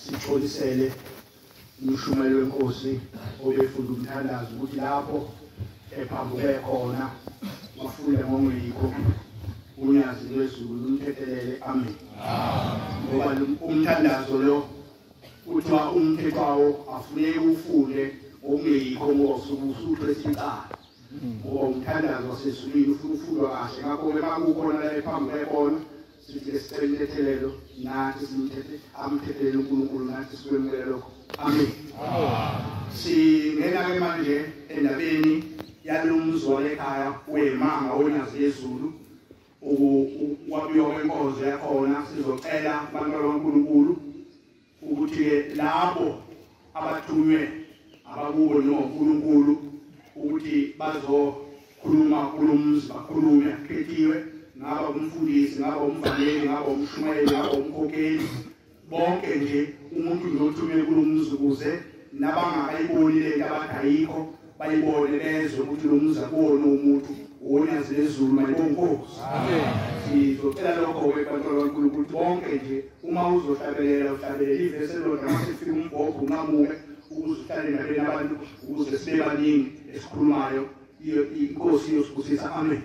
Sixolisele umshumeli wenkosi obefunda umthandazo ukuthi lapho ephambuke khona wafunda ngonguyikho unyazi lwezulu lumthethelele. Amen. Ngoba umthandazo lo kuthiwa umthetho wawo afuneki ufunde ngokungeyikho ngoba usuke usuthwesa icala, ngoba umthandazo wasezulwini ufuna ufundwa kahle. Ngakho-ke makukhona la ephambuke khona sithi sicela intethelelo nathi simthethe amthethelele uNkulunkulu nathi sikwemukele lokho. Amen. Singena-ke manje endabeni yalo mzi walekhaya wemanga wonyazi lezulu, ukwabiwa kwenkonzo yakhona. Sizocela abantu baNkulunkulu ukuthi-ke labo abathunywe abakubo noma uNkulunkulu ukuthi bazokhuluma kulo mzi bakhulume akhethiwe, ngaba umfundisi, ngaba umvangeli, ngaba umshumayeli, ngaba umkhokheli, bonke nje umuntu nje othunywe kulo mzi ukuze nabangakayiboni lento abathi ayikho bayibone bezwe ukuthi lo mzi akuwona umuntu wonyazi lezulu. Mayibonke. Amen. Sizocela lokho-ke bantwana baNkulunkulu bonke nje, uma uzohlabelela uhlabelela ivesi elilodwa, uma sefika umbhobho unqamuke ukuze uhlale endabeni abantu, ukuze sibe baningi esikhulumayo. Inkosi iyosibusisa. Amen.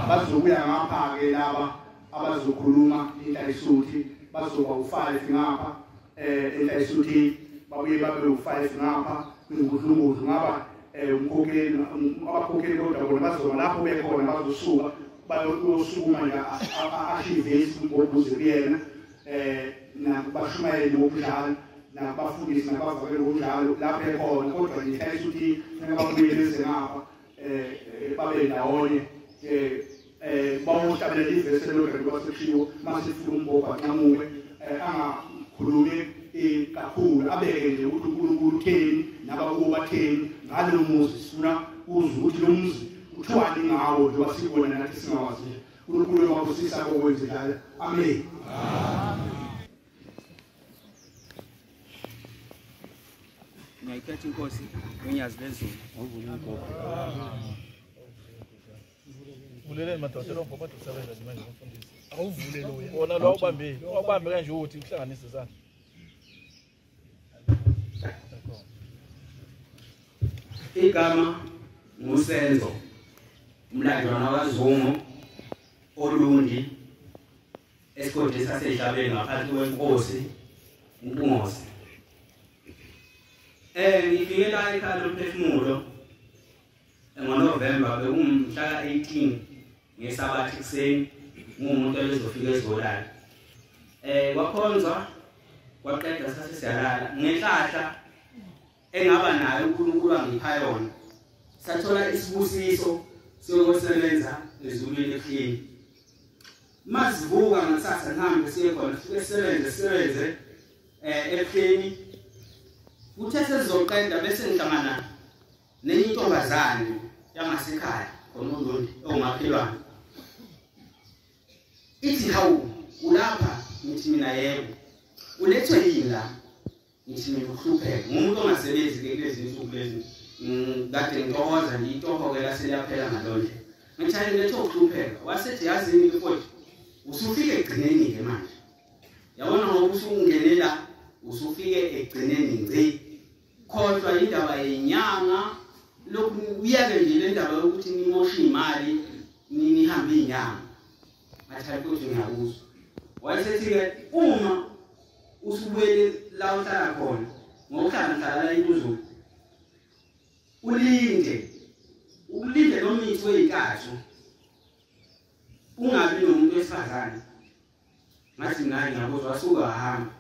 Bazobuya ngapha-ke laba abazokhuluma inhlayisuthi, bazoba u-5 ngapha enhlayisuthini, babuye babe u-5 ngapha kwingudlungudlu, ngaba umkhokheli, abakhokheli, kodwa bona bazoba lapho bekhona, bazosuka bayosukuma nje asho ivesi umbhobho kuyena, nakubashumayeli ngokunjalo, nakubafundisi nabavakeli ngokunjalo lapho ekhona. Kodwa nje inhlayisuthi funeka babuye beze ngapha babe ndawonye, bawohlabelela ivesi elilodwa njengoba sekushiwo. Mase kufika umbhobho anqamuke, angakhulumi kakhulu, abeke nje ukuthi uNkulunkulu utheni nabakubo batheni ngalo muzi. Sifuna uzwe ukuthi lo muzi kuthiwani ngawo njengoba sibona nathi singawazi nje. uNkulunkulu wabusisa kokwenze njalo. Amen. Ngiyayikhetha inkosi unyazi lezulu. Vuleleni madoda lo ngoba usebenza nje manje umfundisi. Awuvule loya. Wona lo awubambile. Awubambe kanje ukuthi uhlanganise izandla. Igama nguSenzo umlanjwana kaZungu Olundi esigodini saseDlabeni ngaphansi kwenkosi uMpungose. Ngifike la ekhaya lomphefumulo ngoNovember, bekumhla ka-18 ngesabatha ekuseni, ngumuntu ebezofika ezolala. Kwakhonzwa kwaqeda sase siyalala. Ngenhlahla engaba nayo uNkulunkulu angipha yona, sathola isibusiso siyosebenza ezulwini ehlini. Masivuka ngasasa ngihambe siye khona, sifike sisebenze ehlini. Kuthe sesizoqeda bese ngihlangana nenye intombazane yangasekhaya khona uLundi ongumakhelwane. Ithi hawu ulapha? Ngithi mina yebo. Ulethwe yini la? Ngithi mina ukuhlupheka, ngumuntu ongasebenzi ke kulezi insuku lezi, kade ngitohoza nje itoho-ke laseliyaphela ngalo ndlela. Ngithi hayi ngilethwe ukuhlupheka. Wasethi yazini mfowethu, usufike ekugcineni-ke manje, yabona ngoba usungenela usufike ekugcineni ngci, khohlwa indaba yenyanga lokhu, uyeke nje le ndaba yokuthi nimoshe imali nihambe iy'nyanga. Ngathi hayi futhi ngiyakuzwa. Wayesethi-ke uma usubuyele la uhlala khona, ngokuhlala ngihlala la eNtuzuma, ulinde ulinde lo mithi wey'ntathu, ungabi nomuntu wesifazane. Ngathi mina ngiyakuzwa. Wasuka wahamba.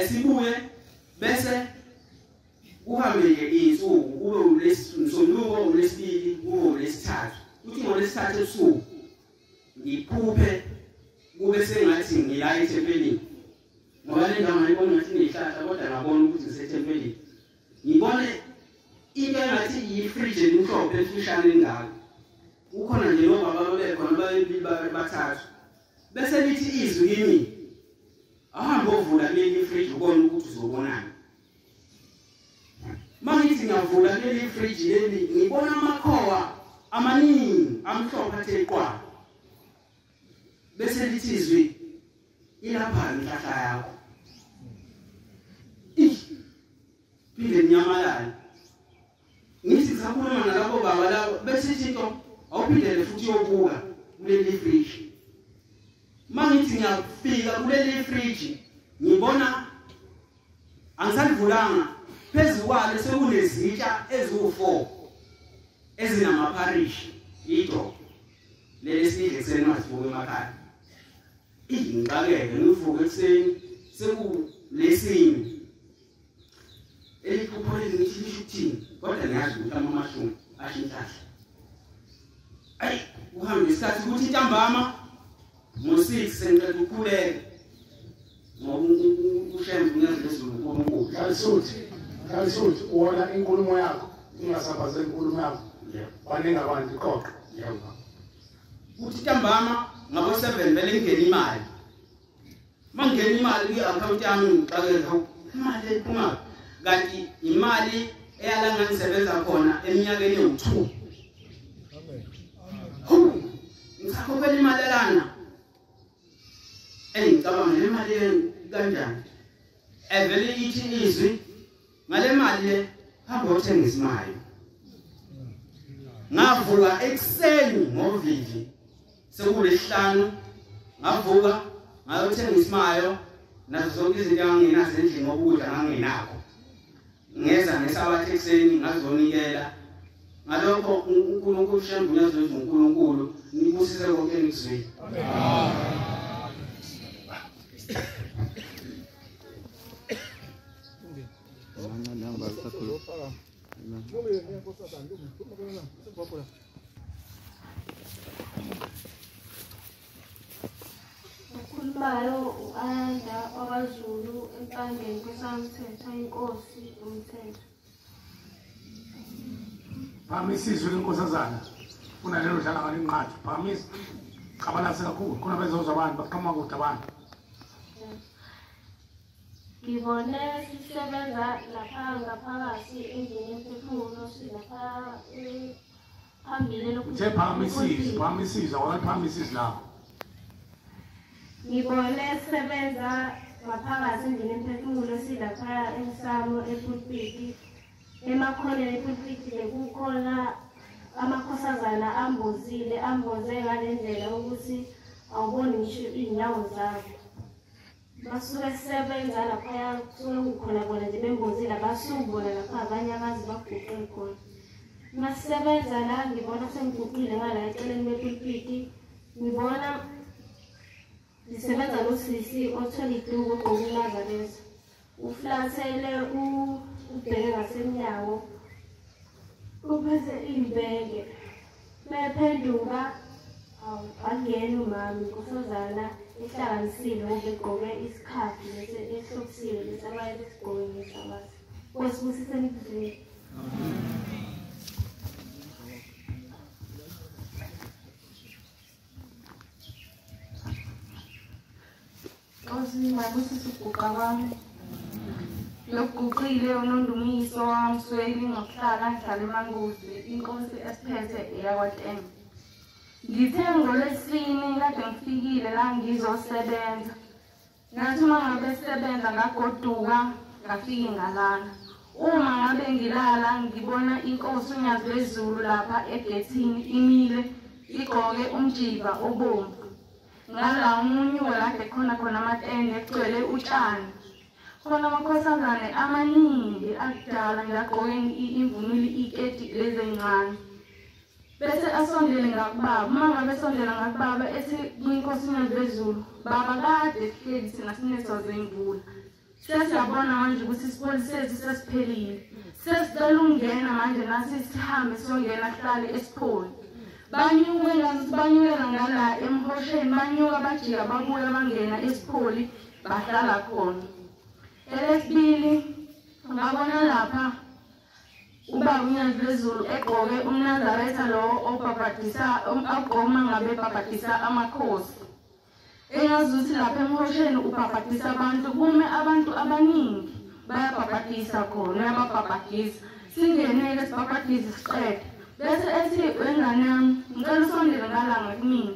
Sibuye bese kuhambe nje iy'nsuku, kube uMsombuluko, uLwesibili, kube uLwesithathu. Kuthi ngoLwesithathu ebusuku ngiphuphe kube sengathi ngila ethempelini, ngoba le ndawo ngayibona ngathi iney'hlahla, kodwa ngabona ukuthi ngisethempelini. Ngibone into engathi yifriji elimhlophe emfushane engaka, kukhona nje nobaba babekhona babebili bathathu. Bese lithi izwi kimi, ahambe ovula kuleli friji ubone ukuthi uzobonani. Mangithi ngiyavula kuleli friji leli, ngibona amakhowa amaningi amhlophe athe qwa. Bese lithi izwi, ilapha inhlahla yakho. nginyamalala. Ngithi ngisakhuluma nalabo baba labo bese into awuphindele futhi uyobuka kuleli fridge. Mangithi ngiyafika kuleli fridge ngibona angisalivulanga phezu kwalo sekunezitsha eziwu4 ezinamapharish ido leli sidle ekuseni masivuke emakhaya. Ingixakeke ngivuke ekuseni sekulesinye eliphupho leli ngithi lisho ukuthini kodwa ngiyazi ukuthi amamashumi asho inhlahla. Ayi kuhambe isikhathi ukuthi ntambama ngo6 sengiqeda ukukhuleka ngoba uShembe uNyazi lwezulu uNkulunkulu. Kalisuthi wona inkulumo yakho ingasaphazeli inkulumo yakho. Baningi abantu iqoqo. Kuthi ntambama ngabo 7 vele ingena imali. Mangena imali kwi-account yami ngixakeka imali ephuma kanti imali eyala ngangisebenza khona eminyakeni ewu2. Amen. Ngisakhokhela imali lana. Engicabanga le mali kanjani? Evele ithi izwi ngale mali le hamba uthenga isimayo. Ngavuka ekuseni ngovivi sekulesihlanu ngavuka ngayothenga isimayo nazo zonke izinto engangenazo endlini ngokudla nganginakho. Ngeza ngesabatha ekuseni ngazonikela. Ngalokho uNkulunkulu uShembe uNyazi lwezulu uNkulunkulu nibusise konke enikuzwile. Amen. Okhulumayo u-Ayanda wakwaZulu eMpangeni kwesaMthetho inkosi uMthetho. Phamisa izwi lenkosazana kunalelo dlala ngalo inqathu. Phamisa qabalase kakhulu khona bezozwa abantu baqhamuka kude abantu. Ngibone sisebenza lapha ngaphakathi endlini yemphefumulo silapha phambili lokhu. Uthe phamisa izwi, phamisa izwi, awaliphamisa izwi lakho. Ngibone sisebenza ngaphakathi endlini yemphefumulo silapha emsamo epulpiti. Emakhoneni epulpiti bekukhona amakhosazana ambozile, amboze ngale ndlela ukuthi awuboni ngisho iy'nyawo zabo. Basuke sebenza laphaya kusuke kukhona bona nje bembozile abasukubona lapha abanye abazi baguqe khona. Masisebenza la ngibona sengiguqile ngala eceleni kwepulpiti ngibona ngisebenza nosisi othwele iduku ogqoke uMazaretha. Uflathele ubheke ngasemnyango uphethe iy'mbeke. Mephenduka angena umama inkosazana ehlanganisile ngoba egqoke isikhafu lesi ehlobisile lesi abaye besigqoke ngesabatha. Nkosi nikuzwile. Nkosi mabusise ukuguqa kwami. Lokuguqile uNondumiso wamsweli ngokuhlala ngihlala eManguzi inkosi esiphethe eyakwaTembe. Ngithe ngolwesine kade ngifikile la ngizosebenza. Ngathi uma ngabe sebenza ngagoduka ngafike ngalala. Uma ngabe ngilala ngibona inkosi uNyazi lwezulu lapha egethini imile igqoke umjiva obomvu. Ngala umunyuka kade khona khona amatende egcwele utshani. Khona amakhosazane amaningi akudala ngagqoke imvunulo iketi lezi encane. Bese asondele ngakubaba, uma ngabe esondela ngakubaba ethi kwinkosi uNyazi lwezulu, baba kade sihleli thina sinethwa zemvula. Sesiyabona manje ukuthi isipoli sethu sesiphelile. Sesicela ukungena manje nasi sihambe siyongena sihlale esipholi. Banyuke banyukela ngala emhosheni, banyuka bajika babuya bangena esipholi bahlala khona. Elesibili ngabona lapha ubaba uNyazi lwezulu egqoke umNazaretha lo obhabhadisa ogqoma ngabe ebhabhadisa amakhosi. Engazuthi lapha emhosheni ubhabhadisa abantu, kume abantu abaningi bayabhabhadisa khona, uyababhabhadisa. Singeneke sibhabhadise siqede. Bese ethi wengane yami ngicela usondele ngalanga kumina.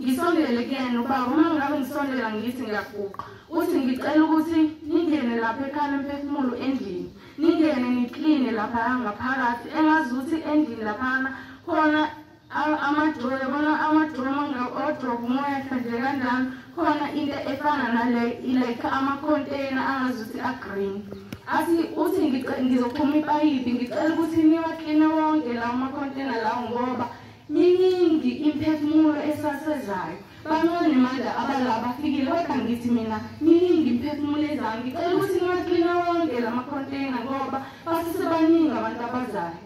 Ngisondele kuyena ubaba, uma ngabe ngisondela ngithi ngiyaguqa. Uthi ngicela ukuthi ningene lapha ekhaya lemphefumulo endlini. Ningene ningene nikline lapha ngaphakathi engazuthi endlini laphana khona amadrone bona amadrone odroba umoya nje kanjalo khona into efana nale like ama-container angazuthi a-green. Athi uthi ngizophuma ipayipi ngicela ukuthi niwakline wonke lawo ma-container lawo ngoba miningi imphefumulo esasezayo. Bancane manje abalaba bafikile kodwa ngithi mina miningi imphefumulo ezayo ngicela ukuthi niwakline wonke la ma-container ngoba basesebaningi abantu abazayo.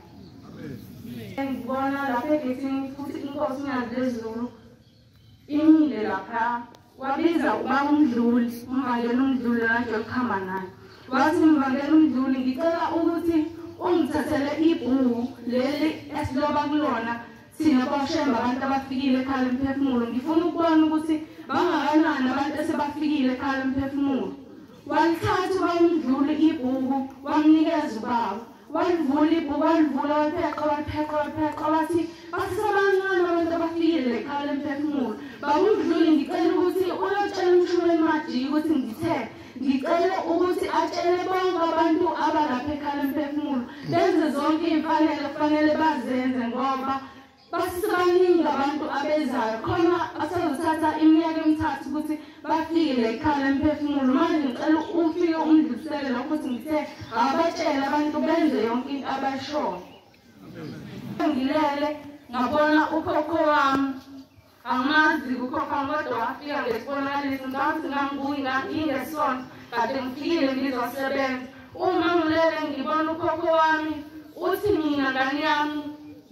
Ngibona lapha egethini futhi inkosi uNyazi lwezulu imile lapha wabiza ubaba uMdluli umvangeli uMdluli kade olukhamba naye wathi mvangeli uMdluli ngicela ukuthi ungithathele ibhuku leli esiloba kulona thina kwaShembe abantu abafikile ekhaya lemphefumulo ngifuna ukubona ukuthi bangakanani abantu esebafikile ekhaya lemphefumulo. Walithatha ubaba uMdluli ibhuku wamnikeza ubaba walivula ibhuku walivula walipheqa walipheqa walipheqa wathi basesebancane abantu abafikile ekhaya lemphefumulo. Baba uMdluli ngicela ukuthi uyotshela umshumeli Majiki ukuthi ngithe ngicela ukuthi atshele bonke abantu abalapha ekhaya lemphefumulo benze zonke iy'mfanelo kufanele bazenze ngoba basesebaningi abantu abezayo khona basazothatha iminyaka emithathu ukuthi bafikile ekhaya lemphefumulo. Manje ngicela ufike umdlulisele lokho ukuthi ngithe abatshele abantu benze yonke into abayishoyo. Ngilele ngabona ukhokho wami angimazi ukhokho wami kodwa wafika ngesibonakaliso ngathi ngangibuyi ngingesonto kade ngifikile ngizosebenza. Uma ngilele ngibona ukhokho wami uthi mina ngane yami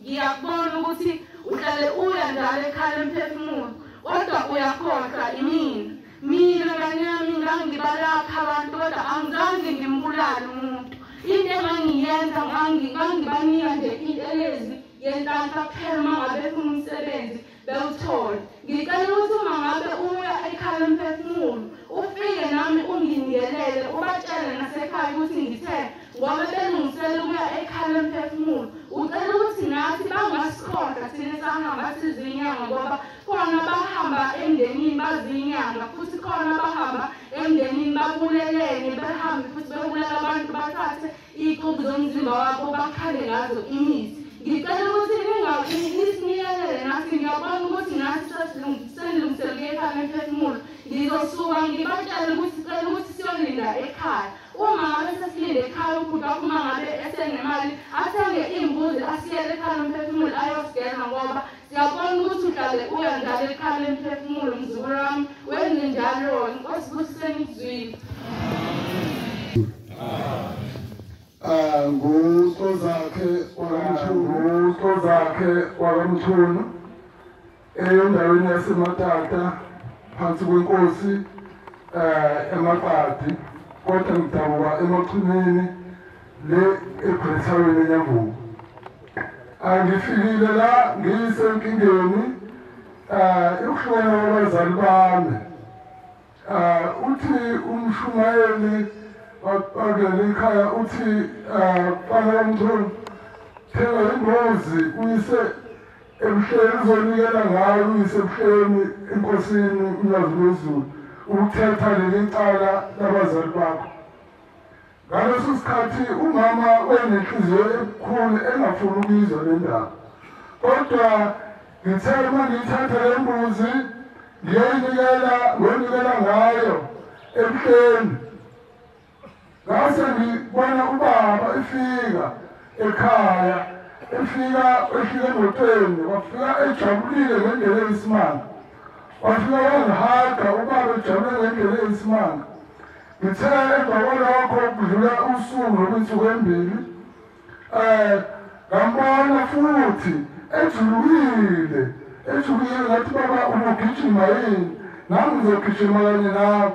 ngiyakubona ukuthi uhlale uya njalo ekhaya lemphefumulo kodwa uyakhohlwa imina. Mina ngane yami ngangibalapha abantu kodwa angizange ngimbulale umuntu. Into engangiyenza ngangibanika nje intelezi yenhlanhla kuphela uma ngabe efuna umsebenzi bewuthole. Ngicela ukuthi uma ngabe uya ekhaya lemphefumulo ufike nami ungingelele ubatshele nasekhaya ukuthi ngithe ngoba belungisela ukuya ekhaya lemphefumulo ucela ukuthi nathi bangasikhohlwa thina sahamba sizinyanga ngoba khona bahamba emndenini bazinyanga futhi khona bahamba emndenini babulelene behambe futhi bebulala abantu bathathe iy'cubu zomzimba wabo bakhale ngazo imithi. Ngicela ukuthi nisinikelele nathi ngiyabona ukuthi nathi senilungiseleke ekhaya lemphefumulo ngizosuka ngibatshele ukuthi sicela ukuthi siyolinda ekhaya. Uma ngabe sesilinde ekhaya ubhuti wakho uma ngabe esenemali athenge iy'mbuzi asiyele ekhaya lemphefumulo ayosigeza ngoba siyabona ukuthi uhlale uya njalo ekhaya lemphefumulo mzukulu wami wenze njalo Nkosi busiseni kuzwile. NguSozakhe wakwaMchunu endaweni yaseMatata phansi kwenkosi eMaqadi kodwa ngidabuka eMachunwini le eGreathaweni eNyamvubu. Angifikile la ngisenkingeni ukuhlukana kwabazali bami. Uthi umshumayeli wakuleli khaya uthi mfana kaMchunu thenga imbuzi uyise ebuhleni uzonikela ngayo uyise ebuhleni enkosini uNyazi lwezulu ukuthetha leli cala labazali bakho. Ngaleso sikhathi umama wayenenhliziyo ebukhulu engafuni ukuyizwa le ndaba kodwa ngithe uma ngiyithatha le mbuzi ngiyoyinikela ngonikela ngayo ebuhleni. Ngase ngibona ubaba efika ekhaya efika efika emotweni wafika ejabulile ngendlela eyisimanga wafika wangihaga ubaba ejabule ngendlela eyisimanga. Ngithe emva kwalokho kudlula usuku noma insuku embili ngambona futhi ejulukile ngathi baba ubugijima yini nami ngizogijima kanye nawe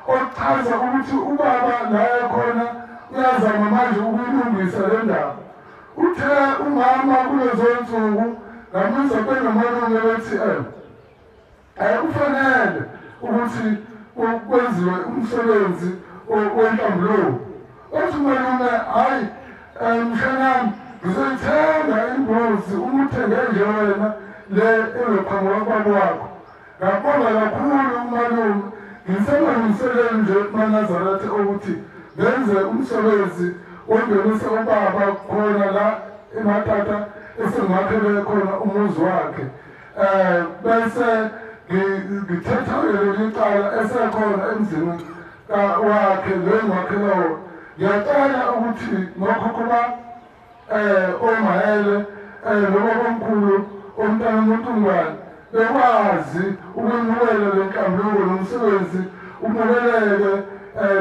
okuchaza ukuthi ubaba naye khona uyazama manje ukuyilungisa le ndaba. Uthe umama kulezo nsuku ngamuzwa benomalume bethi kufanele ukuthi kwenziwe umsebenzi wenhlambuluko. Wathi umalume hhayi mshanami ngizoyithenga imbuzi uma uthenge nje wena le ezoqhamuka kubaba wakho. Ngabonga kakhulu umalume ngisemalungiselweni nje maNazaretha ukuthi ngenze umsebenzi Wangenisa ubaba khona la ematata esengakhele khona umuzi wakhe. Bese ngithetha leli cala esekhona emzini wakhe lo engiwakhela wona. Ngiyacela ukuthi nokhokho ba oMahele nobabamkhulu umntana uMntungwane bekwazi ukwemukela le nhlambuluko nomsebenzi umukeleke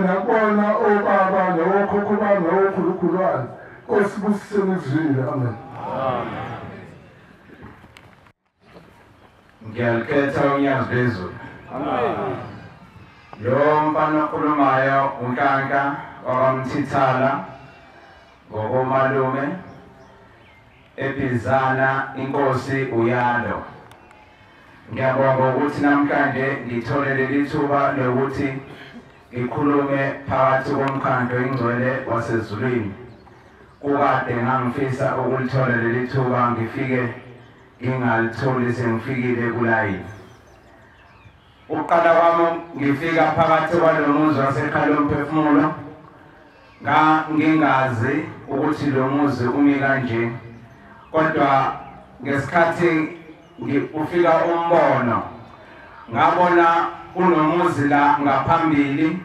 nakubona obaba nokhokho bami nokhulukhulwane. Nkosi busise nikuzwile. Amen. Ngiyalikhetha uNyazi Lwezulu. Amen. Lo mfana okhulumayo uNkanka wakwaMthithala ngokomalume eBizana inkosi uYalo. Ngiyabonga ukuthi namhlanje ngithole leli thuba lokuthi ngikhulume phakathi komkhandlu ingcwele wasezulwini. Kukade ngangifisa ukulithola leli thuba ngifike ngingalitholi sengifikile kulayini. Uqala kwami ngifika phakathi kwalo muzi wasekhaya lomphefumulo, ngingazi ukuthi lo muzi umi kanje, kodwa ngesikhathi ufika umbono ngabona kunomuzi la ngaphambili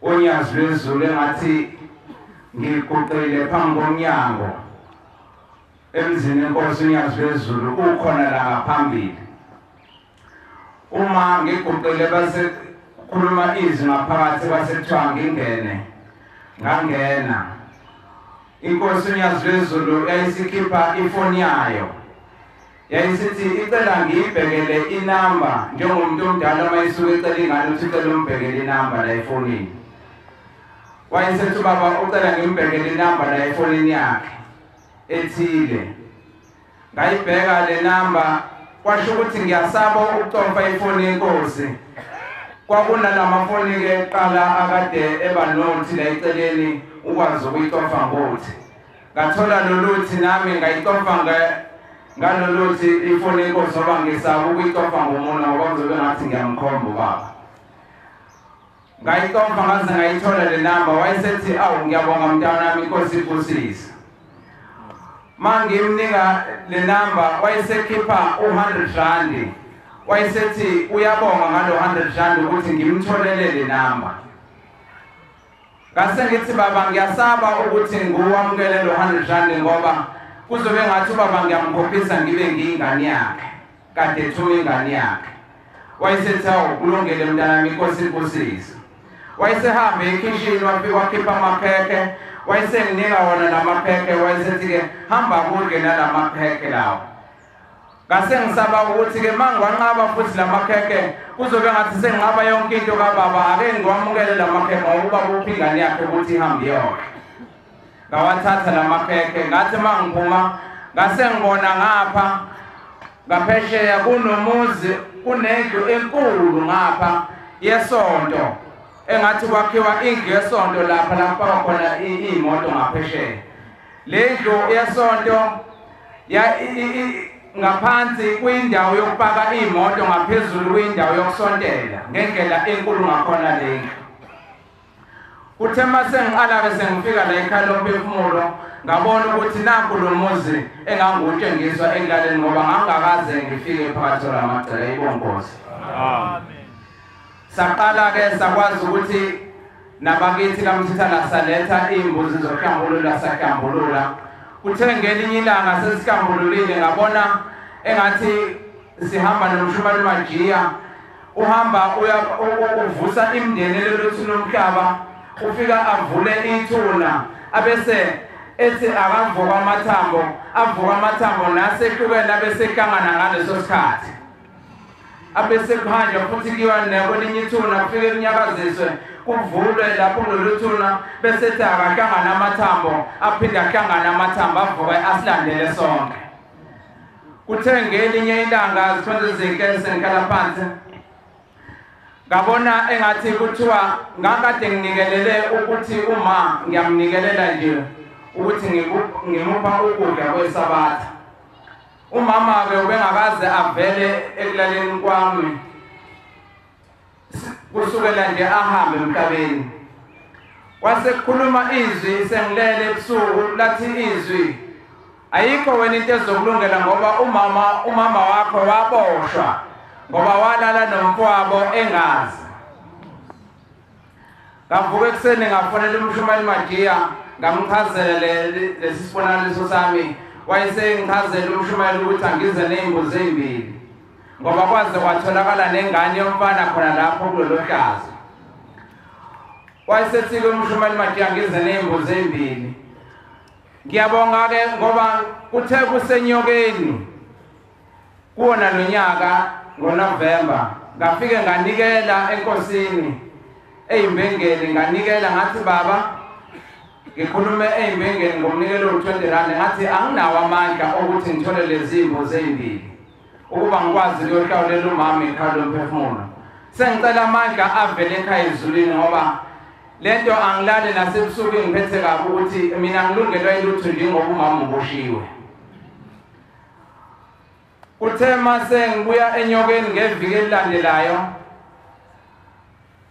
uNyazi Lwezulu engathi ngiguqile phambi komnyango emzini enkosi uNyazi Lwezulu ukhona la ngaphambili. Uma ngiguqile base khuluma izwi ngaphakathi base kuthiwa ngingene, ngangena. Inkosi uNyazi Lwezulu yayisikhipha ifoni yayo, yayisithi icela ngiyibhekele inamba njengomuntu omdala uma isuke ecela ingane uthi icela umbhekele inamba la efonini. Wayesethi ubaba ucela ngimbhekele inamba la efonini yakhe ethile. Ngayibheka le namba, kwasho ukuthi ngiyasaba ukucofa ifoni yenkosi. Kwakunalama-foni-ke kuqala akade eba nothi la eceleni ukwazi ukuyicofa ngothi. Ngathola loluthi nami ngayicofa ngaloluthi ifoni yenkosi ngoba ngisaba ukuyicofa ngomunwe ngoba kuzobe ngathi ngiyamkhomba ubaba. Ngayicofa ngaze ngayithola le namba. Wayesethi awu ngiyabonga mntanami, inkosi ibusise. Mangimnika le namba wayesekhipha u100 rand. Wayesethi uyabonga ngalo 100 rand ukuthi ngimtholele le namba. Ngase ngithi baba ngiyasaba ukuthi ngiwamukele lo 100 rand ngoba kuzobe ngathi ubaba ngiyamkhophisa ngibe ngiyingane yakhe, kade ethume ingane yakhe. Wayesethi awu kulungile mntanami, inkosi ibusise. Wayesehambe ekhishini wafika wakhipha amaphekhe, wayesenginika wona lamaphekhe. Wayesethi-ke hamba kudle nalamaphekhe lawo. Ngase ngisaba ukuthi-ke uma ngiwanqaba futhi lamakhekhe kuzobe ngathi senginqaba yonke into kababa, ake ngiwamukele lamakhekhe ngoba ubaba uphi ingane yakhe ukuthi ihambe yonke. Ngawathatha lamakhekhe, ngathi uma ngiphuma ngase ngibona ngapha ngaphesheya kunomuzi, kunendlu enkulu ngapha yesonto engathi kwakhiwa indlu yesonto lapha lapha khona iy'moto ngaphesheya. Le ndlu yesonto ngaphansi kuyindawo yokupaka iy'moto, ngaphezulu kuyindawo yokusontela ngendlela enkulu ngakhona le ndlu. Kuthe uma sengiqala-ke sengifika la ekhaya lomphefumulo ngabona ukuthi nakhu lo muzi engangiwutshengiswa ekulaleni ngoba ngangingakaze ngifike phakathi kwalamagceke. Ibonkosi. Amen. Saqala-ke sakwazi ukuthi nabakithi kaMthithala saletha iy'mbuzi zokuhlambulula, sahlambulula. Kuthe ngelinye ilanga sesihlambululile ngabona engathi sihamba nomshumane Majiya, uhamba uvusa imindeni leluthini lomhlaba, ufika avule ithuna abese ethi akavuka amathambo, avuka amathambo nasehlukene abesehlangana ngaleso sikhathi. Abese kuhanjwa futhi kuyiwa nakwelinye ithuna, kufike kunyakaziswe kuvulwe lapho kulolu thuna, bese ethi akahlangana amathambo, aphinde ahlangane amathambo avuke asilandele sonke. Kuthe ngelinye ilanga zikhonze izinto sengikhala phansi, ngabona engathi kuthiwa ngakade nginikelele ukuthi uma ngiyamnikelela nje ukuthi ngimupha ukudla kwesabatha. Umama-ke ubengakaze avele ekulaleni kwami kusukela nje ahambe emhlabeni. Kwasekukhuluma izwi sengilele ebusuku, lathi izwi ayikho wena into ezokulungela ngoba umama wakho waboshwa ngoba walala nomfowabo engazi. Ngavuka ekuseni ngafonela umshumayeli Majiya, ngamchazela lesi sibonakaliso sami. Wayesengichazela umshumayeli ukuthi angize nezimbuzi ezimbili ngoba kwaze kwatholakala nengane yomfana khona lapho kulolo hlazo. Wayesethi-ke umshumayeli Majiya ngize nezimbuzi ezimbili. Ngiyabonga-ke ngoba kuthe kusenyokeni kuwona lo nyaka ngoNovemba ngafike nganikela enkosini eyimbengeni, nganikela ngathi baba ngikhulume eyimbengeni ngomnikelo we-20 rand, ngathi anginawo amandla okuthi ngithole lezi mbuzi ezimbili ukuba ngikwazi ukuyohlawulela umama ekhaya lomphefumulo. Sengicela amandla avele ekhaya ezulwini ngoba lento angilali nasebusuku ngiphethe kabi ukuthi mina ngilungelwa ilutho njengoba umama uboshiwe. Kuthe mase ngibuya enyokeni ngeviki elilandelayo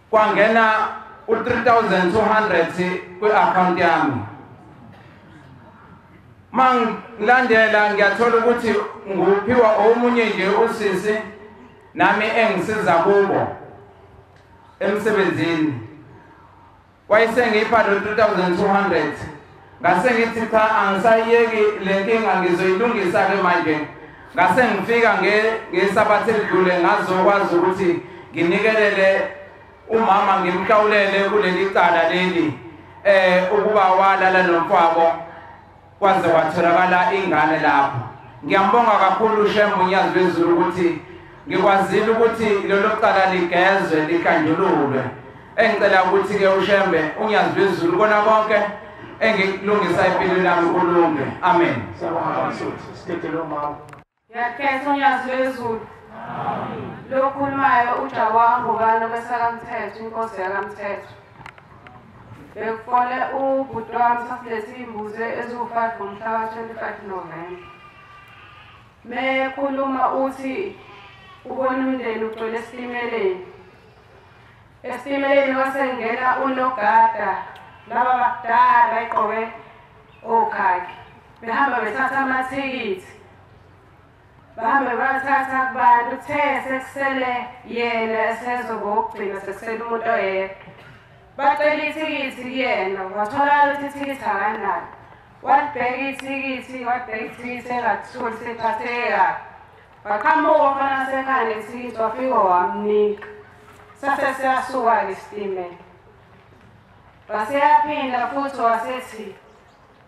kwangena u-3200 kwi-account yami. Mangilandela ngiyathola ukuthi nguphiwa omunye nje usisi nami engisiza kubo emsebenzini. Wayesengipha lo 3200. Ngase ngithi cha, angisayiyeki le nkinga, ngizoyilungisa ke manje. Ngase ngifika ngesabatha elidlule ngazokwazi ukuthi nginikelele umama ngimhlawulele kuleli cala leli ukuba walala nomfowabo kwaze kwatholakala ingane lapho. Ngiyambonga kakhulu uShembe uNyazi lwezulu ukuthi ngikwazile ukuthi lelo cala ligezwe lihlanjululwe. Engicela ukuthi ke uShembe uNyazi lwezulu kona konke engikulungisa empilweni yami kulunge. Amen. Ngiyakhetha uNyazi lwezulu. Lokhulumayo uJawangu bani kwesakaMthetho, inkosi yakaMthetho. Bekufole ubhuti wami sasilethe iy'mbuzi eziwu-5 ngomhla ka-25 Novemba. Mekhuluma uthi ubona umndeni ugcwele esitimeleni. Esitimeleni kwasengena unogada, laba bakudala bayigqoke okhakhi. Behamba bethatha amathikithi. Bahambe bathatha kubantu, kuthe sekusele yena esezoba wokugcina, sekusele umuntu oyedwa. Bacela ithikithi kuyena, watholakala ukuthi ithikithi akanalo. Walibheka ithikithi, wabheka ithikithi engatholi, sephatheke kabi. Waqhamuka umfana wasekhaya nethikithi, wafika wamnika. Sase siyasuka-ke isitimela. Waseyaphinda futhi wasethi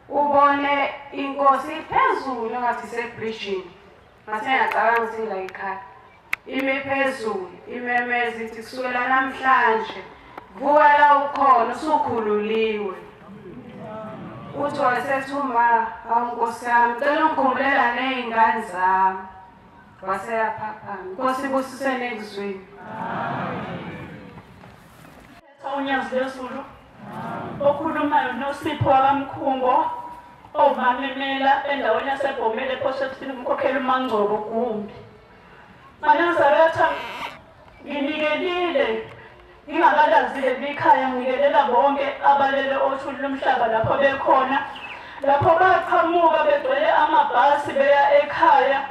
ubone inkosi iphezulu engathi isebrijini. Ngase ngiyacabanga ukuthi la ekhaya ime phezulu imemeza ithi kusukela namhlanje vuka la ukhona usukhululiwe. Uthi wasethi uma hawu nkosi yami ngicela ungikhumbulela ney'ngane zami. Waseyaphaphama. Nkosi ibusise nekuzwini. UNyazi lwezulu okhulumayo noSipho wakaMkhungo ovamemela endaweni yaseBhomele ePortshepstone umkhokheli uMangcobo Gumbi. MaNazaretha, nginikelile ngingakalazi leli khaya, ngikelela bonke abalele othuli lomhlaba lapho bekhona, lapho baqhamuka begcwele amabhasi beya ekhaya,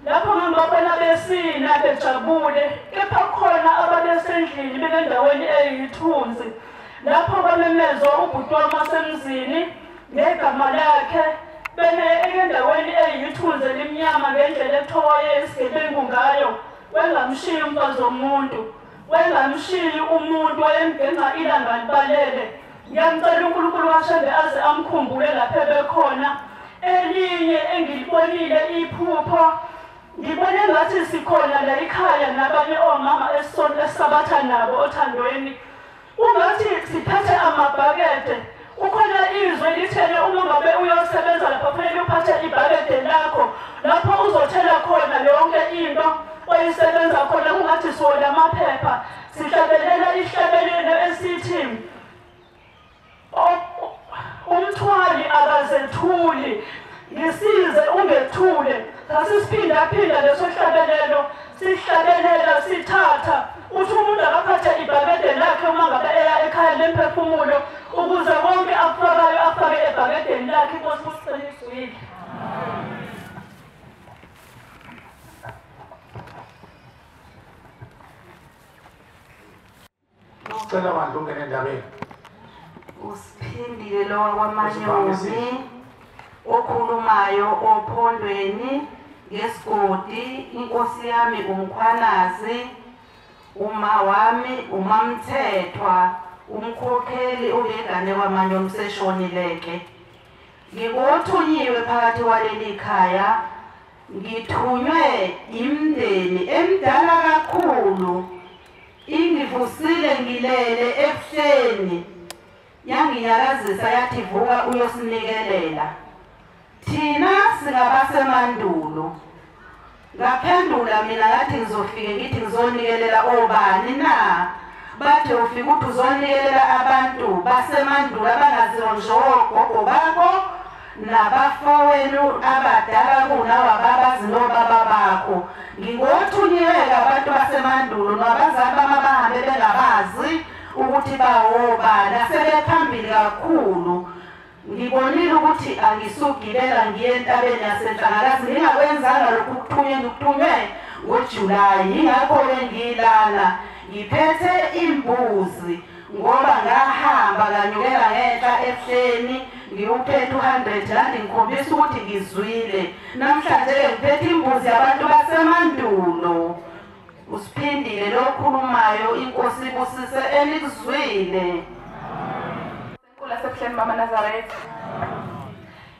lapho ngangibabona besina bejabule, kepha khona ababesendlini benendaweni eyithunzi, lapho bamemezwa ubhuti wami wasemzini ngegama lakhe bene endaweni eyithunzi elimnyama ngendlela ekuthiwa wayeyisigebengu ngayo. Wengamshiyi umfazi womuntu, wengamshiyi umuntu, wayemgenca ilanga libalele. Ngiyamcela uNkulunkulu kaShembe aze amkhumbule lapho ebekhona. Elinye engilibonile iphupho, ngibone ngathi sikhona la ekhaya nabanye omama esisabatha nabo othandweni, ungathi siphethe amabhakede. Kukhona izwe lithele uma ngabe uyosebenza lapha kufanele uphathe ibhakede lakho lapho uzothela khona yonke into oyisebenza khona. Kungathi siwola amaphepha sihlabelela ihlabelelo esithi umthwali akazethuli, ngisize ungethule. Sasisiphindaphinda leso hlabelelo, sihlabelela sithatha. Uthi umuntu akaphathe ibhakede lakhe uma ngabe eya ekhaya lemphefumulo, ukuze konke akufakayo afake ebhakedeni lakhe. Inkosi kusiqinisile. Sicela bandla ungene endabeni. Usiphindile lo wakwaManyoni okhulumayo ophondweni ngesigodi. Inkosi yami uMkhwanazi, uma wami uMamthethwa, umkhokheli uyengane kwaManyoni seshonileke. Ngingothunyiwe phakathi kwaleli khaya, ngithunywe imndeni emdala kakhulu. Ingivusile ngilele ebuhleni, yanginyakazisa yathi vuka uyosinikelela. Thina singabasemandulo. Ngaphendula mina ngathi ngizofike ngithi ngizonikelela obani na? Bathe ufike uthi uzonikelela abantu basemandulo abangaziwa nje ogogo bakho nabafowenu abadala kunawe ababazi nobaba bakho. Ngingothunyiwe-ke abantu basemandulo nabazali bami abahambe bengabazi ukuthi bawobani, asebephambili kakhulu. Ngibonile ukuthi angisugibela ngiye entabeni yaseNhlangakazi, ngingakwenzanga lokhu kuthunywe ngikuthunywe ngoJulayi. Yingakho-ke ngilana ngiphethe imbuzi, ngoba ngahamba nganyukela ngenhla ebuhleni ngiwuphethe u100 rand ngikhombisa ukuthi ngizwile. Namhlanje-ke ngiphethe imbuzi yabantu basemandulo. Usiphindile lo okhulumayo, inkosi ibusise enikuzwile. Lasebuhleni bamaNazaretha.